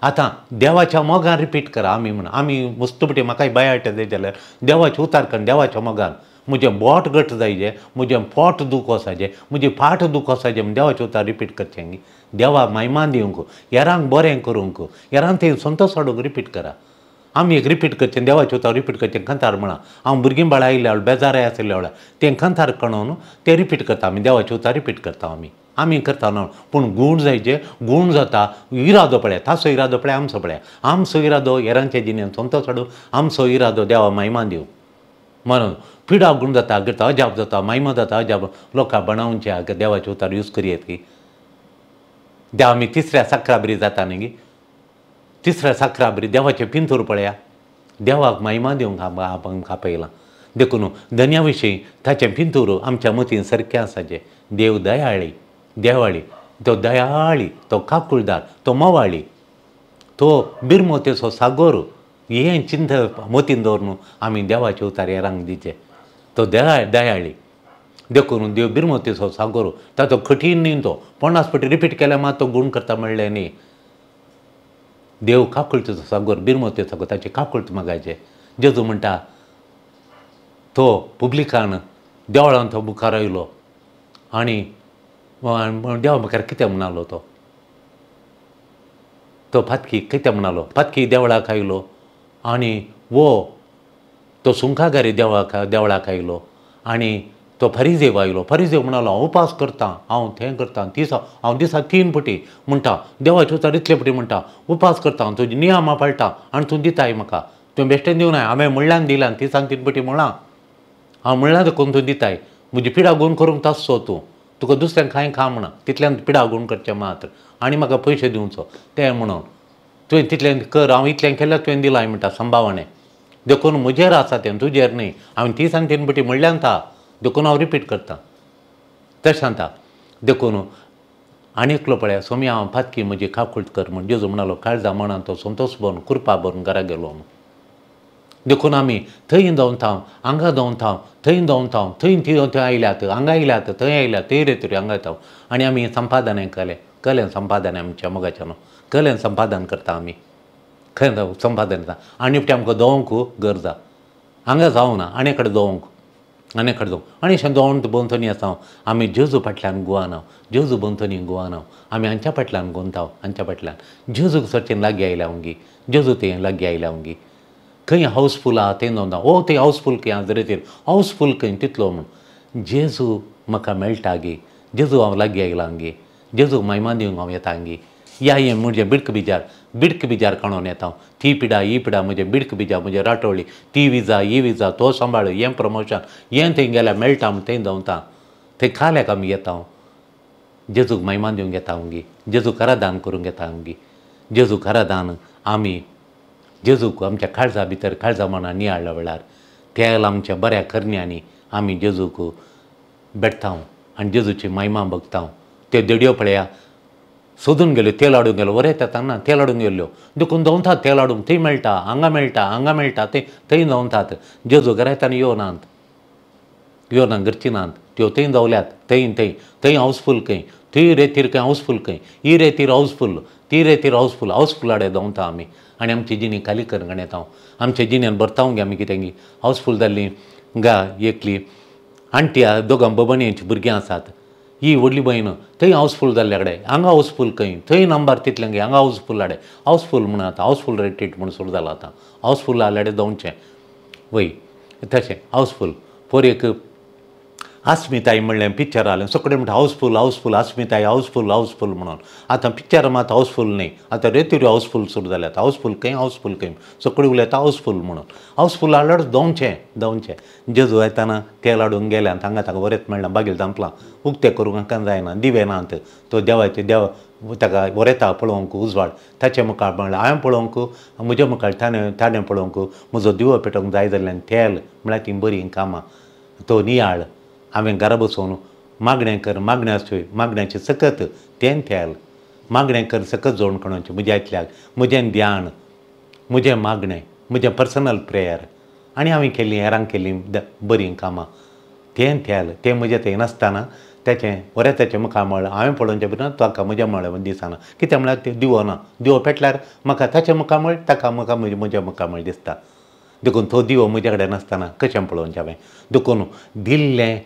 आतां देवाच्या मोगान रिपीट करा आमी म्हणून आमी मस्त पटी म्हाकाय बायाटे जाय जाल्यार देवाचें उतार कर, देवाच्या मोगान म्हजें बोट घट जायजें, म्हजें पोट दूख वचाचें, म्हजी फाट दूख वचाचें म्हण देवाचें उतार रिपीट करचें. देवा महिमा दिवंक, हेरांक बरें करूंक, हेरांक थंय संतोश हाडूंक रिपीट करा. आमी एक रिपीट करचें, देवाचें उतार रिपीट करचें. खंतार म्हणा हांव भुरगीं बाळां आयिल्ल्या वेळार बेजाराय आशिल्ल्या वेळार तें खंतार कणोवन तें रिपीट करता आमी, देवाचें उतार रिपीट करता आमी, आमी करता न्हू. पूण गूण जायचे, गूण जाता इरादो पळया, ताचो इरादो पळया, आमचो पळया. आमचो इरादो हेरांच्या जिणेंत संतोश हाडूं, आमचो इरादो देवा महिमा दिवं म्हणून. पिडा गूण जाता, करता अजाप जाता, महिमा जाता अजाप, लोकां बनावचे देवाचें उतार यूज करयेत की देवा आमी तिसऱ्या साकरा बरी जाता न्ही, तिसऱ्या साकरा बरी देवाचें पिंतूर पळया, देवाक महिमा दिवंक आमकां पयलां. देखून धन्या विशीं ताचें पिंतूर आमच्या मतीन सारकें आसाचें. देव दयाळी, देवाळी, तो दयाळी, तो काकुळदार, तो मवाळी, तो बिरमोतेचो सागोर, हें चिंत मतीन दवरून आमी देवाचे उतार हेरांक दिवचे. तो दयाळी, देखून देव बिरमोतेचो सागोर, ताचो कठीण न्ही, तो 50 फावटी रिपीट केल्यार मात तो गूण करता म्हणलें न्ही. देव काकुळतेचो सागोर, बिरमोतेचो सागोर, ताची काकुळत मागायचे. जेजू म्हणटा तो पुब्लिकान देवळान तो मुखार आयलो आनी देवा मुखार कितें म्हणालो तो, तो फातकी कितें म्हणालो, फातकी देवळाक आयलो आनी वो तो सुंकागारी देवळाक आयलो आनी तो फरिजेव आयलो. फरिजेव म्हणालो हांव उपास करता, हांव थें करता, दिसा हांव दिसा 3 फावटी म्हणटा, देवाचे उतार इतले फावटी म्हणटा, उपास करता, तुजी नियमां पाळटा आनी तूं दिताय म्हाका, तुवें बेश्टें दिवनाय, हांवें म्हणल्यान दिलां, दिसान 3 फावटी म्हळां, हांव म्हणल्यान देखून तूं दिताय, म्हजी पिडा गूण करूंक तासचो तूं, तुका दुसऱ्यांक कांय खा म्हणा, तितल्यान पिडा गूण करचें मात्र आनी म्हाका पयशे दिवचो तें म्हणून. तुवें तितलें कर, हांव इतलें केल्यार तुवें दिलां म्हणटा संभावणें. देखून म्हजेर आसा तें, तुजेर न्ही. हांवें ती सांगतीन बटी म्हणल्यान ता, देखून हांव रिपीट करता तशें सांगता. देखून आनी एकलो पळया सोमी हांव पातकी म्हजी काकूट कर म्हण जेजू म्हणालो. काळजा मनान तो संतोश भरून कुरपा भरून घरा गेलो म्हूण. देखून आमी थंय दवरता, हांगा दवरता, थंय दवरता, थंय थंय आयल्यात, हांगा आयल्यात, थंय आयल्यात, थंय रे तरी हांगा येता. आनी आमी संपादन केलें, कलें संपादन आमच्या मोगाच्यान कलें संपादन करता आमी, खंय संपादन येता. आनी एकटें आमकां दवंक गरज आसा, हांगा जावना, आनी कडेन दवंक, आनी कडेन दवंक. आनी अशें दवरून भोंवतणी आसा आमी जेजू फाटल्यान गुवाना, जेजू भोंवतणी गुवाना, आमी हांच्या फाटल्यान गुंताव, हांच्या फाटल्यान जेजूक चडशें लागीं आयल्या हुंगी, जेजू थंय लागीं आयल्या हुंगी. खंय हावसफूल आहा थंय दवरता, ओ थंय हावसफूल खंय आहा जरेचेर हावसफूल खंय तितलो म्हूण. जेजू म्हाका मेळटा गे, जेजू हांव लागीं आयला गे, जेजू महिमा दिवंक हांव येता गे. या हें म्हजें बिडक बिजार, बिडक बिजार काणून येता. ती पिडा ही पिडा म्हजें बिडक बिजार, म्हजें राटवळी, ती विजा ही विजा, तो सांबाळ, हें प्रमोशन, हें थंय गेल्यार मेळटा म्हूण थंय दवरता, थंय खाल्याक आमी येता. जेजूक महिमा दिवंक येता गे, जेजूक आराधन करूंक येता गे. जेजूक आराधन आमी जेजूक आमच्या काळजा भितर काळजा मनां नियाळ्या वेळार तेल आमच्या बऱ्या करण्यांनी आमी जेजूक भेटता आनी जेजूची महिमा बघता. त्यो देडयो पळया सोदून गेल्यो, तेल हाडूंक गेलो, बरें येता ना, तेल हाडूंक गेल्यो. देखून दवरतात तेल हाडूंक, थंय मेळटा, हांगा मेळटा, हांगा मेळटा, थंय थंय दवरतात. जेजू घरा येताना येवनात, येवना घरची नात, त्यो थंय दवल्यात, थंय थंय थंय हावसफूल खंय, थंय रेतीर खंय हावसफूल खंय, ही रेतीर हावसफूल, ती रेतीर हावसफूल, हावसफूल आडे दवरता आमी. आनी आमची जिणी खाली करून येता, आमच्या जिणेन भरता गे आमी कितें गी. हावसफूल जाल्ली गा एकली आण्टी, दोगां बबणयांची भुरगीं आसात. ही व्हडली भयण थंय हावसफूल जाल्ल्या कडेन, हांगा हावसफूल खंय, थंय नंबर तितले गे, हांगा हावसफूल आडे हावसफूल म्हूण आतां हावसफूल रेटीट म्हूण सुरू जाला आतां. हावसफूल आडे दवरचें वय तशें हावसफूल. पोर एक आस्मिताय म्हणलें पिक्चर आलें, सगळे म्हणटा हावसफूल हावसफूल आस्मिताय हावसफूल हावसफूल म्हणून. आतां पिक्चर मात हावसफूल न्ही, आतां रेतिऱ्यो हावसफूल सुरू जाल्यात. हावसफूल खंय, हावसफूल खंय, सगळे उलयता हावसफूल म्हणून. हावसफूल हाडल्यार दवरचें, दवरचें. जेजू येताना तेल हाडूंक गेले आनी हांगा ताका बरेंच मेळना, बागेल धांपलां, उक्तें करूंक हांकां जायना, दिवे नात. तो देवाचे देव ताका बरेता पळोवंक उजवाड ताचे मुखार म्हणल्यार हांवें पळोवंक, म्हज्या मुखार ताणें ताणें पळोवंक म्हजो दिवो पेटोवंक जाय जाल्ल्यान तेल म्हळ्यार तीं बरीं कामां. तो नियाळ हांवें घरा बसून मागणें कर, मागण्याची मागण्याची सकत तें तेल, मागणें कर सकत जोड कोणाचें म्हज्या इतल्याक, म्हजें ध्यान, म्हजें मागणें, म्हजें पर्सनल प्रेयर आनी हांवें केल्लीं हेरांक केल्लीं बरीं कामां तें तेल. तें म्हजें थंय नासतना तेचें बरें ताचें मुखामळ हांवें पळोवचें भितर ताका म्हजें मळ दिसना. कितें म्हळ्यार तें दिवो ना, दिवो पेटल्यार म्हाका ताचें मुखामळ, ताका म्हाका म्हजें मुखामळ दिसता. देखून तो दिवो म्हजे कडेन नासतना कशें पळोवचें हांवें. देखून दिल्लें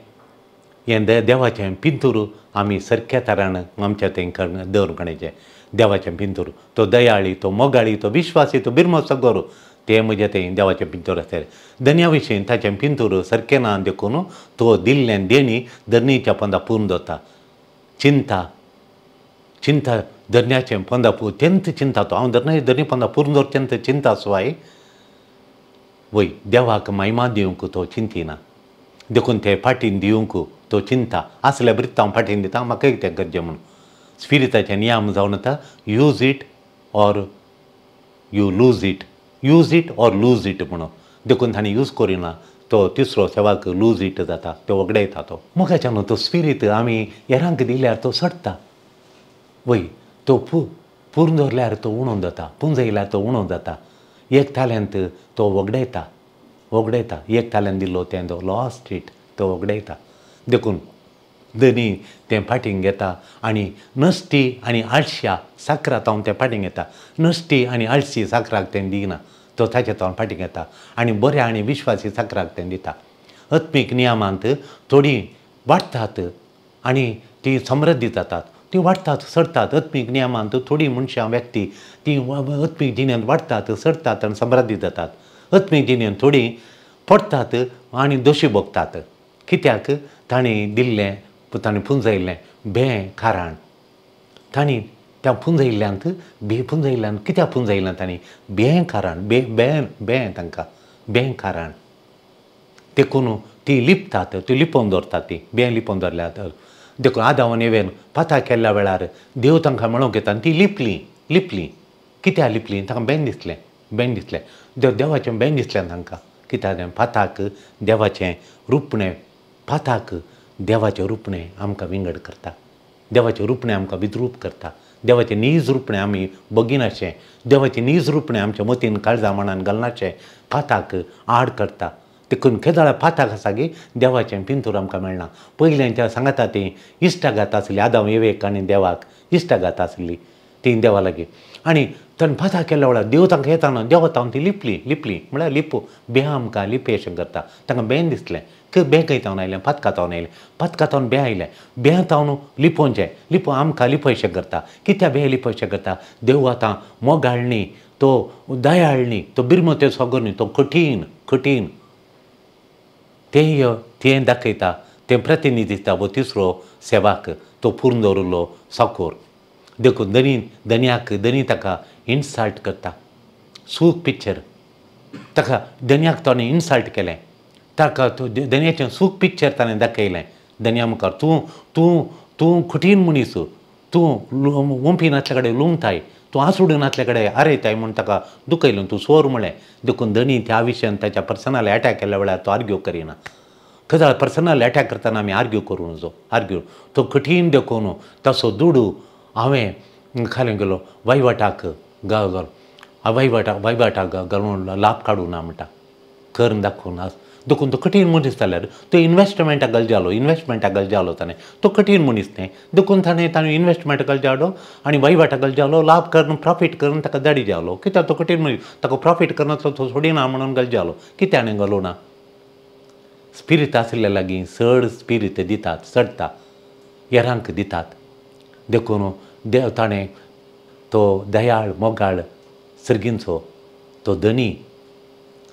हें देवाचें पिंतूर आमी सारक्या तरान आमच्या थंय दवरूंक काडचें. देवाचें पिंतूर, तो दयाळी, तो मोगाळी, तो विश्वासी, तो बिरमो सगरो, तें म्हजें थंय देवाचें पिंतूर आसतलें. धन्या विशीं ताचें पिंतूर सारकें ना, देखून तो दिल्लें देणी धरणीच्या पोंदा पूर्ण दवरता. चिंता, चिंता धरण्याचें पोंदा तेंत चिंता तो हांव धरण्या धरणी पोंदा पूर्ण दवर तेंत चिंता सुवाय वय देवाक महिमा दिवंक तो चिंतिना. देखून ते फाटीन दिवंक तो चिंता आसल्या बरीच हांव फाटीन दिता, म्हाका कितें गरजें म्हूण. स्पिरिताचे नियम जावन आतां use it or you lose it, use it or lose it म्हणून. देखून ताणें यूज करिना, तो तिसरो सेवाक लूज it जाता, तो वगडायता. तो मोगाच्यान तो स्पिरीत आमी हेरांक दिल्यार तो सडटा वय, तो पूर्ण दवरल्यार तो उणोवन जाता, पुंजयल्यार तो उणोवन जाता. एक ताल्यांत तो वगडायता, वगडायता. एक ताल्यांत दिल्लो तें तो लॉस्ट it, तो वगडायता. देखून धनी तें फाटींग घेता आनी नश्टी आनी आळश्या साकराक हांव तें फाटींग घेता. नश्टी आनी आळशी साकराक तें दिना, तो ताचे तो फाटीं घेता आनी बऱ्या आनी विश्वासी साकराक तें दिता. आत्मीक नियमांत थोडीं वाडटात आनी ती समृद्धी जातात, ती वाडटात चडटात. आत्मीक नियमांत थोडीं मनशां व्यक्ती ती आत्मीक जिणेंत वाडटात चडटात आनी समृद्धी जातात. आत्मीक जिणेंत थोडीं पडटात आनी दोशी भोगतात. कित्याक ताणें दिल्लें, ताणें पुंजयल्लें बें कारण तांणी त्या पुंजयल्ल्यांत बे पुंजयल्ल्यान कित्याक पुंजयल्लें तांणी बें कारण बे बें बें तांकां बें कारण. देखून ती लिपतात, ती लिपोवन दवरतात, ती बें लिपोवन दवरल्यात. देखून आदावन एवेन पाता केल्ल्या वेळार देव तांकां मेळोवंक येता आनी ती लिपली, लिपली. कित्याक लिपलीं तांकां बेन दिसलें बेन दिसलें देवाचें बेन दिसलें तांकां कित्याक पाताक देवाचें रुपणें पाताक देवाचें रुपणें आमकां विंगड करता देवाचें रुपणें आमकां विद्रूप करता देवाचें नीज रुपणें आमी बगिनाशें देवाचें नीज रुपणें आमच्या मतीन काळजा मनान घालनाशें पाताक आड करता देखून केदळा पाताक आसा की देवाचें पिंतूर आमकां मेळना पयल्यांच्या सांगता ती इश्टागात आसली आदाम एवेक आनी देवाक इश्टागात आसली ती देवा लागीं आनी ताणें पाताक केल्ल्या वेळार देव तांकां येताना देवा तावन ती लिपली लिपली म्हळ्यार लिपो बें आमकां लिपे अशें करता तांकां बेन दिसलें बें खंय तावन आयलें पातका तावन आयलें पातका तावन बें आयलें बें तावन लिपोवचें लिपो आमकां लिपयशें करता कित्याक बें लिपयशें करता देव आतां मोगाळ न्ही तो दयाळ न्ही तो बिरमते सगो न्ही तो कठीण कठीण तें तें दाखयता तें प्रतिनिधित्व वो तिसरो सेवाक तो पूर्ण दवरिल्लो साकोर देखून धनी धनयाक धनी ताका इन्सल्ट करता सूख पिक्चर ताका धनयाक ताणें इन्सल्ट केलें ताका धनयाचें सूख पिक्चर ताणें दाखयलें धनया मुखार तूं तूं तूं कठीण मनीस तूं वोंपी नासल्या कडेन लुंगताय तूं आसुडून नासल्या कडेन आरयताय म्हूण ताका दुखयलें तूं सोर म्हळें देखून धनी त्या विशयान ताच्या पर्सनल एटॅक केल्या वेळार तो आर्ग्यू करिना केदळ पर्सनल एटॅक करतना आमी आर्ग्यू करूं नजो आर्ग्यू तो कठीण देखून तसो दुडू हांवें खाली गेलो वहिवटाक घाल वहिवटाक वहिवटाक घालून लाभ काडूं ना म्हणटा करून दाखोवन आस देखून तो कठीण मनीस जाल्यार तो इनवेस्टमेंटाक गल जालो इनवेस्टमेंटाक गल जालो ताणें तो कठीण मनीस न्ही देखून ताणें ताणें इनवेस्टमेंटाक गल जालो आनी वहिवटाक गल जालो लाभ करून प्रॉफीट करून ताका दाडी जालो कित्याक तो कठीण मनीस ताका प्रॉफीट करनासलो तो सोडिना म्हणून गल जालो कित्याक हाणें घालूं ना स्पिरीत आसल्या लागीं चड स्पिरीत दितात चडटा हेरांक दितात देखून देव ताणें तो दयाळ मोगाळ सर्गींचो तो धनी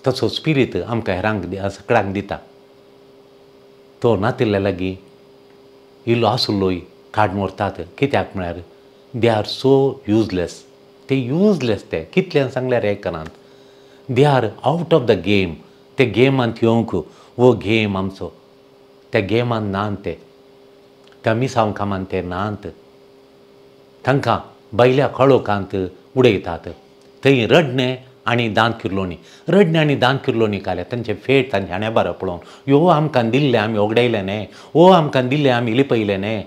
तसो स्पिरीत आमकां हेरांक सगळ्यांक दिता तो नातिल्ल्या लागीं इल्लो आसुल्लोय काड व्हरतात कित्याक म्हळ्यार they are so useless ते युजलेस ते कितल्यान सांगल्यार आयकनात they are out of the game ते गेमांत येवंक वो गेम आमचो त्या गेमान नान ते त्या मिसांव कामान ते नात तांकां भायल्या खळोकांत उडयतात थंय रडणें आनी दांत किरलोणी रडणें आनी दांत किरलोणी काडल्या तांचे फेट तांचे हाणें बरो पळोवन ह्यो आमकां दिल्लें आमी ओगडायलें न्ही ओ आमकां दिल्लें आमी लिपयलें न्ही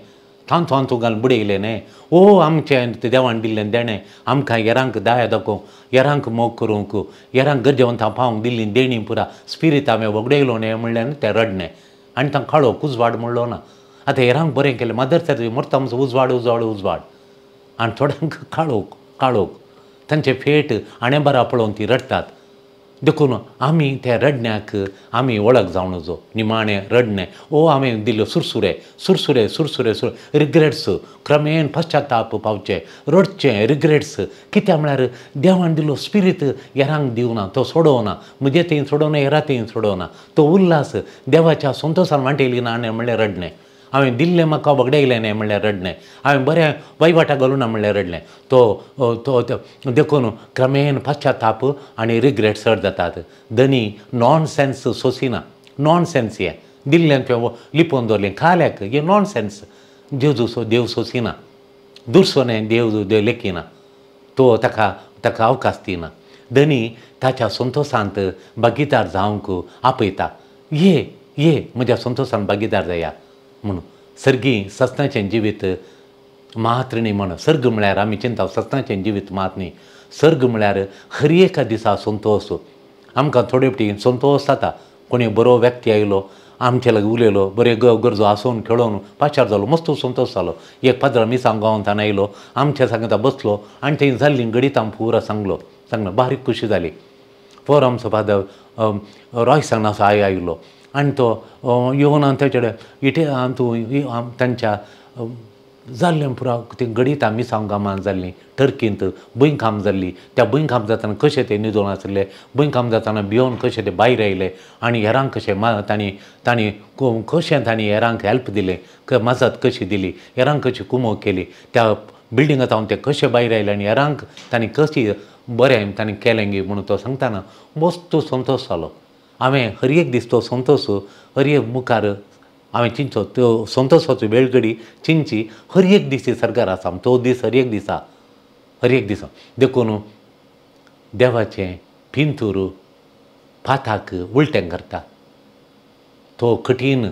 तांचो हांचो घालून बुडयलें न्ही ओ आमचें देवान दिल्लें देणें आमकां हेरांक दया दाखोवंक हेरांक मोग करूंक हेरांक गरजेवंतां पावोवंक दिल्ली देणी पुरा स्पिरीत हांवें वगडयलो न्ही म्हणल्यार तें रडणें आनी तांकां काळोख उजवाड म्हणलो ना आतां हेरांक बरें केलें मदर तेरेजा मरता आमचो उजवाड उजवाड उजवाड आनी थोड्यांक काळोख काळोख तांचे फेट हाणें बरा पळोवन ती रडटात देखून आमी त्या रडण्याक आमी वळख जावं नजो निमाणें रडणें ओ हांवें दिल्यो सुरसुरे सुरसुरे सुरसुरे सुर रिग्रेट्स क्रमेण पश्चाताप पावचें रडचें रिग्रेट्स कित्याक म्हळ्यार देवान दिलो स्पिरीत हेरांक दिवना तो सोडोवना म्हजे थंय सोडोवना हेरा थंय सोडोवना तो उल्हास देवाच्या संतोशान वांटेली ना आनी म्हणल्यार रडणें हांवें दिल्लें म्हाका वगडायलें न्ही म्हणल्यार रडणें हांवें बरें वहिवटाक घालूं ना म्हणल्यार रडलें तो तो देखून क्रमेण पश्चाताप आनी रिग्रेट चड जातात धनी नॉन सेन्स सोसिना नॉन सेन्स हें दिल्लें तुवें लिपोवन दवरलें खाल्याक हें नॉन सेन्स जेजू देव सोसिना दुसरो देव देव लेखिना तो ताका ताका अवकाश दिना धनी ताच्या संतोशांत भागीदार जावंक आपयता ये ये म्हज्या संतोशान भागीदार जाया म्हणून सर्गी सस्नाचें जिवीत मात्र न्ही म्हण सर्ग म्हळ्यार आमी चिंता सस्नाचें जिवीत मात न्ही सर्ग म्हळ्यार हर एका दिसा संतोश आमकां थोडे फावटी संतोश जाता कोणी बरो व्यक्ती आयलो आमचे लागीं उलयलो बरे गरजो हांसोवन खेळोवन पाशार जालो मस्त संतोश जालो एक पाद्रा मिसांग गांवांत आयलो आमच्या सांगता बसलो आनी थंय जाल्ली गणितां पुरा सांगलो सांगलो बारीक खुशी जाली पोर आमचो फादर रॉय सांगनासो I आयलो आनी तो येवन ताचे कडेन इटे तूं तांच्या जाल्लें पुरा ती गणितां मिसांव गांवांत जाल्लीं टर्कींत भुंयकांप जाल्ली त्या भुंयकांप जातना कशें ते न्हिदोन आसले भुंयकांप जातना भियोन कशें ते भायर आयले आनी हेरांक कशें तांणी तांणी कशें तांणी हेरांक हेल्प दिलें मजत कशी दिली हेरांक कशी कुमोक केली त्या बिल्डिंगांत हांव ते कशें भायर आयले आनी हेरांक तांणी कशी बरें तांणी केलें गी म्हणून तो सांगतना मस्त संतोश जालो हांवें हर एक दीस तो संतोश हर एक मुखार हांवें चिंतचो त्यो संतोशाचो वेळगडी चिंतची हर एक दीस ती सरकार आसा तो दीस हर एक दिसा हर एक दिसा. देखून देवाचें पिंतूर पाथाक उलटें करता. तो कठीण,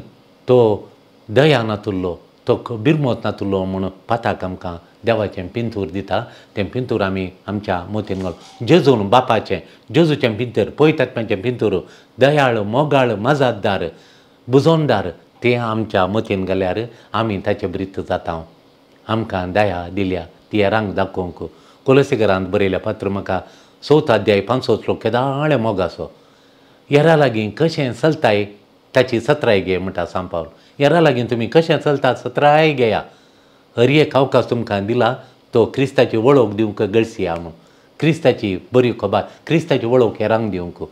तो दया नातुल्लो, तो बिरमोत नातुल्लो म्हूण पाथाक आमकां देवाचें पिंतूर दिता. तें पिंतूर आमी आमच्या मोतीन घाल. जेजून बापाचें, जेजूचें पिंतूर, पवित्र आत्म्याचें पिंतूर दयाळ, मोगाळ, मजाददार, बुजोनदार, तें आमच्या मतीन घाल्यार आमी ताचे ब्रीत जाता. आमकां दया दिल्या ती हेरांक दाखोवंक. कोलसीकरांत बरयल्या पात्र म्हाका 4 अध्याय 5 श्लोक केदाळे मोग आसो. हेरा लागीं कशें चलताय ताची सत्राय घे म्हणटा सांत पावल. हेरा लागीं तुमी कशें चलता सत्राय घेया. हर एक अवकाश तुमकां दिला तो क्रिस्ताची वळख दिवंक गळसिया म्हूण, क्रिस्ताची बरी खबर, क्रिस्ताची वळख हेरांक दिवंक.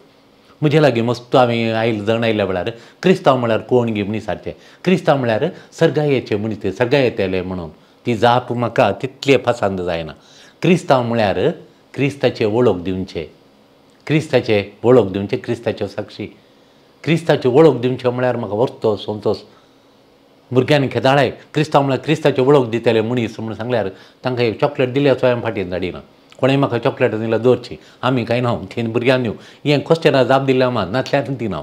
म्हजे लागीं मस्त हांवें आयल जण आयल्या वेळार क्रिस्तांव म्हळ्यार कोण गी म्हणी सारचें, क्रिस्तांव म्हळ्यार सर्गायेचे मनीस, सर्गा येतले म्हणून ती जाप म्हाका तितले पसंद जायना. क्रिस्तांव म्हळ्यार क्रिस्ताचे वळख दिवचे, क्रिस्ताचे वळख दिवचे, क्रिस्ताच्यो साक्षी, क्रिस्ताची वळख दिवचे म्हळ्यार म्हाका वरतो संतोश. भुरग्यांनी खेदाळाय क्रिस्तांव म्हळ्यार क्रिस्ताची वळख दितले मनीस म्हणून सांगल्यार तांकां एक चॉकलेट दिल्यार हांवें फाटीन धाडिना. कोणें म्हाका चॉकलेट दिल्यार दवरची, आमी कांय ना ती भुरग्यांक दिवं. हें क्वेश्चनाक जाप दिल्या मात नासल्यार दिना.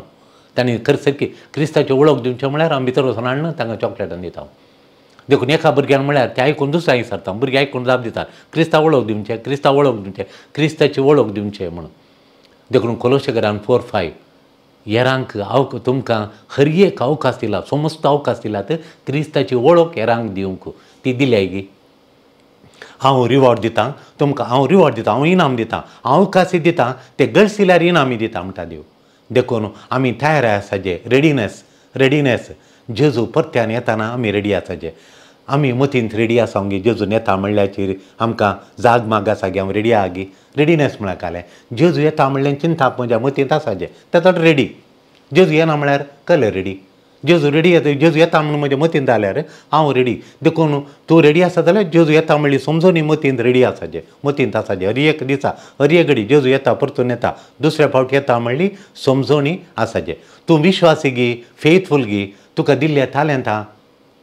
तांणी खरें सारकी क्रिस्ताची वळख दिवचें म्हळ्यार हांव भितर वचून हाडून तांकां चॉकलेटां दिता. देखून एका भुरग्यान म्हळ्यार तें आयकून दुसऱ्या विचारता, भुरगीं आयकून जाप दितात, क्रिस्ता वळख दिवचें, क्रिस्ता वळख दिवचें, क्रिस्ताची वळख दिवचें म्हणून. देखून कोलोशेकरान 4:5 हेरांक तुमकां हर एक अवकाश दिला, समस्त अवकाश दिला तर क्रिस्ताची वळख हेरांक दिवंक ती दिल्याय गी. हांव रिवॉर्ड दितां तुमकां, हांव रिवॉर्ड दितां, हांव इनाम दितां, हांव अवकाशय दितां, ते गळसिल्यार इनामय दिता म्हणटा देव. देखून आमी तयार आसाचे, रेडिनेस, रेडिनेस. जेजू परत्यान येताना आमी रेडी आसाचे. आमी मतींत रेडी आसा गी जेजून येता म्हणल्याचेर आमकां जाग माग आसा गी, हांव रेडी आहा गी. रेडिनेस म्हळ्यार कालें जेजू येता म्हणल्यार चिंताप म्हज्या मतींत आसाचें, तेतोच रेडी. जेजू येना म्हळ्यार कले रेडी. जेजू रेडी येता, जेजू येता म्हणून म्हज्या मतींत जाल्यार हांव रेडी. देखून तूं रेडी आसा जाल्यार जेजू येता म्हणली समजून मतींत रेडी आसाचें, मतींत आसाचें. हर एक दिसा, हर एक घडी जेजू येता, परतून येता, दुसऱ्या फावट येता म्हणली समजोणी आसाचें. तूं विश्वासी गी, फेथफूल गी, तुका दिल्ल्या तालेंतां,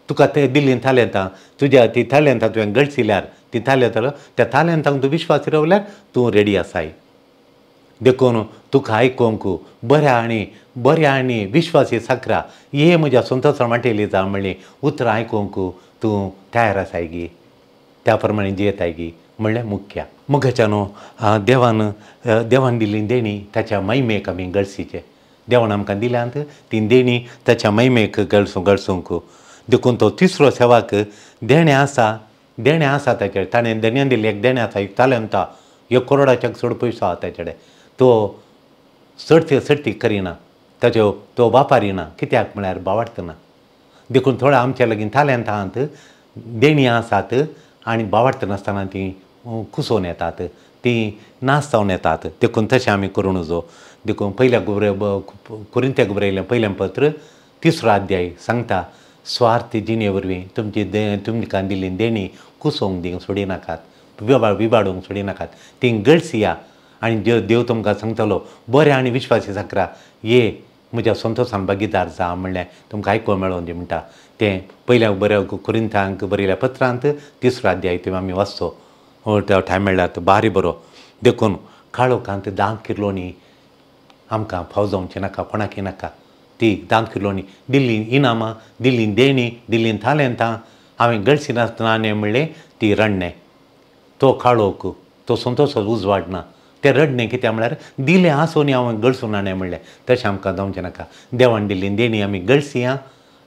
तुका ते दिल्ली तालेंतां, तुज्या ती तालेंतां तुवें गळसिल्यार, ती तालेंतां, त्या तालेंतांक तूं विश्वासी रावल्यार तूं रेडी आसाय. देखून तुका आयकूंक बऱ्या आनी बऱ्या आनी विश्वासी साकरा हे म्हज्या संतोशान वांटेली जा म्हणली उतरां आयकूंक तूं तयार आसाय गी, त्या प्रमाणे जियेताय गी म्हणलें मुख्य. मोगाच्या न्हू देवान, देवान दिल्ली देणी ताच्या महिमेक आमी गळसीचे. देवान आमकां दिल्यांत ती देणी ताच्या महिमेक गळसूंक. देखून तो तिसरो सेवाक देणें आसा, देणें आसा ताचेर, ताणें देण्यान दिल्लें एक देणें आसा, एक तालेंत, 1 करोडाच्या चड पयसो आसा ताचे कडेन. तो चडती चडती करिना, ताच्यो तो वापारिना, कित्याक म्हळ्यार बावाडतना. देखून थोड्या आमच्या लागीं तालेंतांत देणीं आसात आनी बावाडटनासतना तीं कुसोवन येतात, तीं नाश जावन येतात. देखून तशें आमी करूं नजो. देखून पयल्या कोरिंत्याक बरयलें पयलें पत्र 3 अध्याय सांगता, स्वार्थी जिणे वरवीं तुमची तुमकां दिल्ली देणी कुसोवंक दिवंक सोडिनाकात, विबाडूंक सोडिनाकात, तीं गळसिया. आनी देव तुमकां सांगतलो बरें आनी विश्वासी साकरा ये म्हज्या संतोशान भागीदार जा म्हणलें तुमकां आयकूंक मेळोन दी म्हणटा. तें पयल्या बऱ्या कोरिंथांक बरयल्या पत्रांत 3 अध्याय तुमी आमी वाचचो, टायम मेळ्ळ्यार बारी बरो. देखून काळोखांत दांत किरलोणी आमकां फाव जावचें नाका, कोणाकय नाका. ती दांत किरलोणी दिल्ली इनामां, दिल्ली देणी, दिल्ली तालेंतां हांवें गळसिनासतना म्हणलें ती रडणें, तो काळोख, तो संतोश उजवाड ना. तें रडणें कित्याक म्हळ्यार दिलें आसून हांवें गळसून नाणें म्हणलें. तशें आमकां जावचें नाका. देवान दिल्ली देणी आमी गळसिया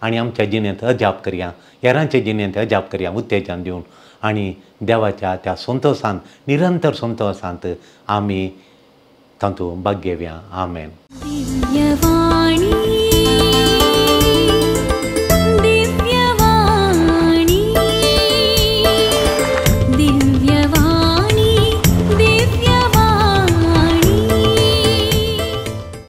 आनी आमच्या जिणेंत अजाप करया, हेरांच्या जिणेंत अजाप करया, उत्तेजन दिवन आनी देवाच्या त्या संतोशांत, निरंतर संतोशांत आमी तातूंत भाग घेवया. आमेन.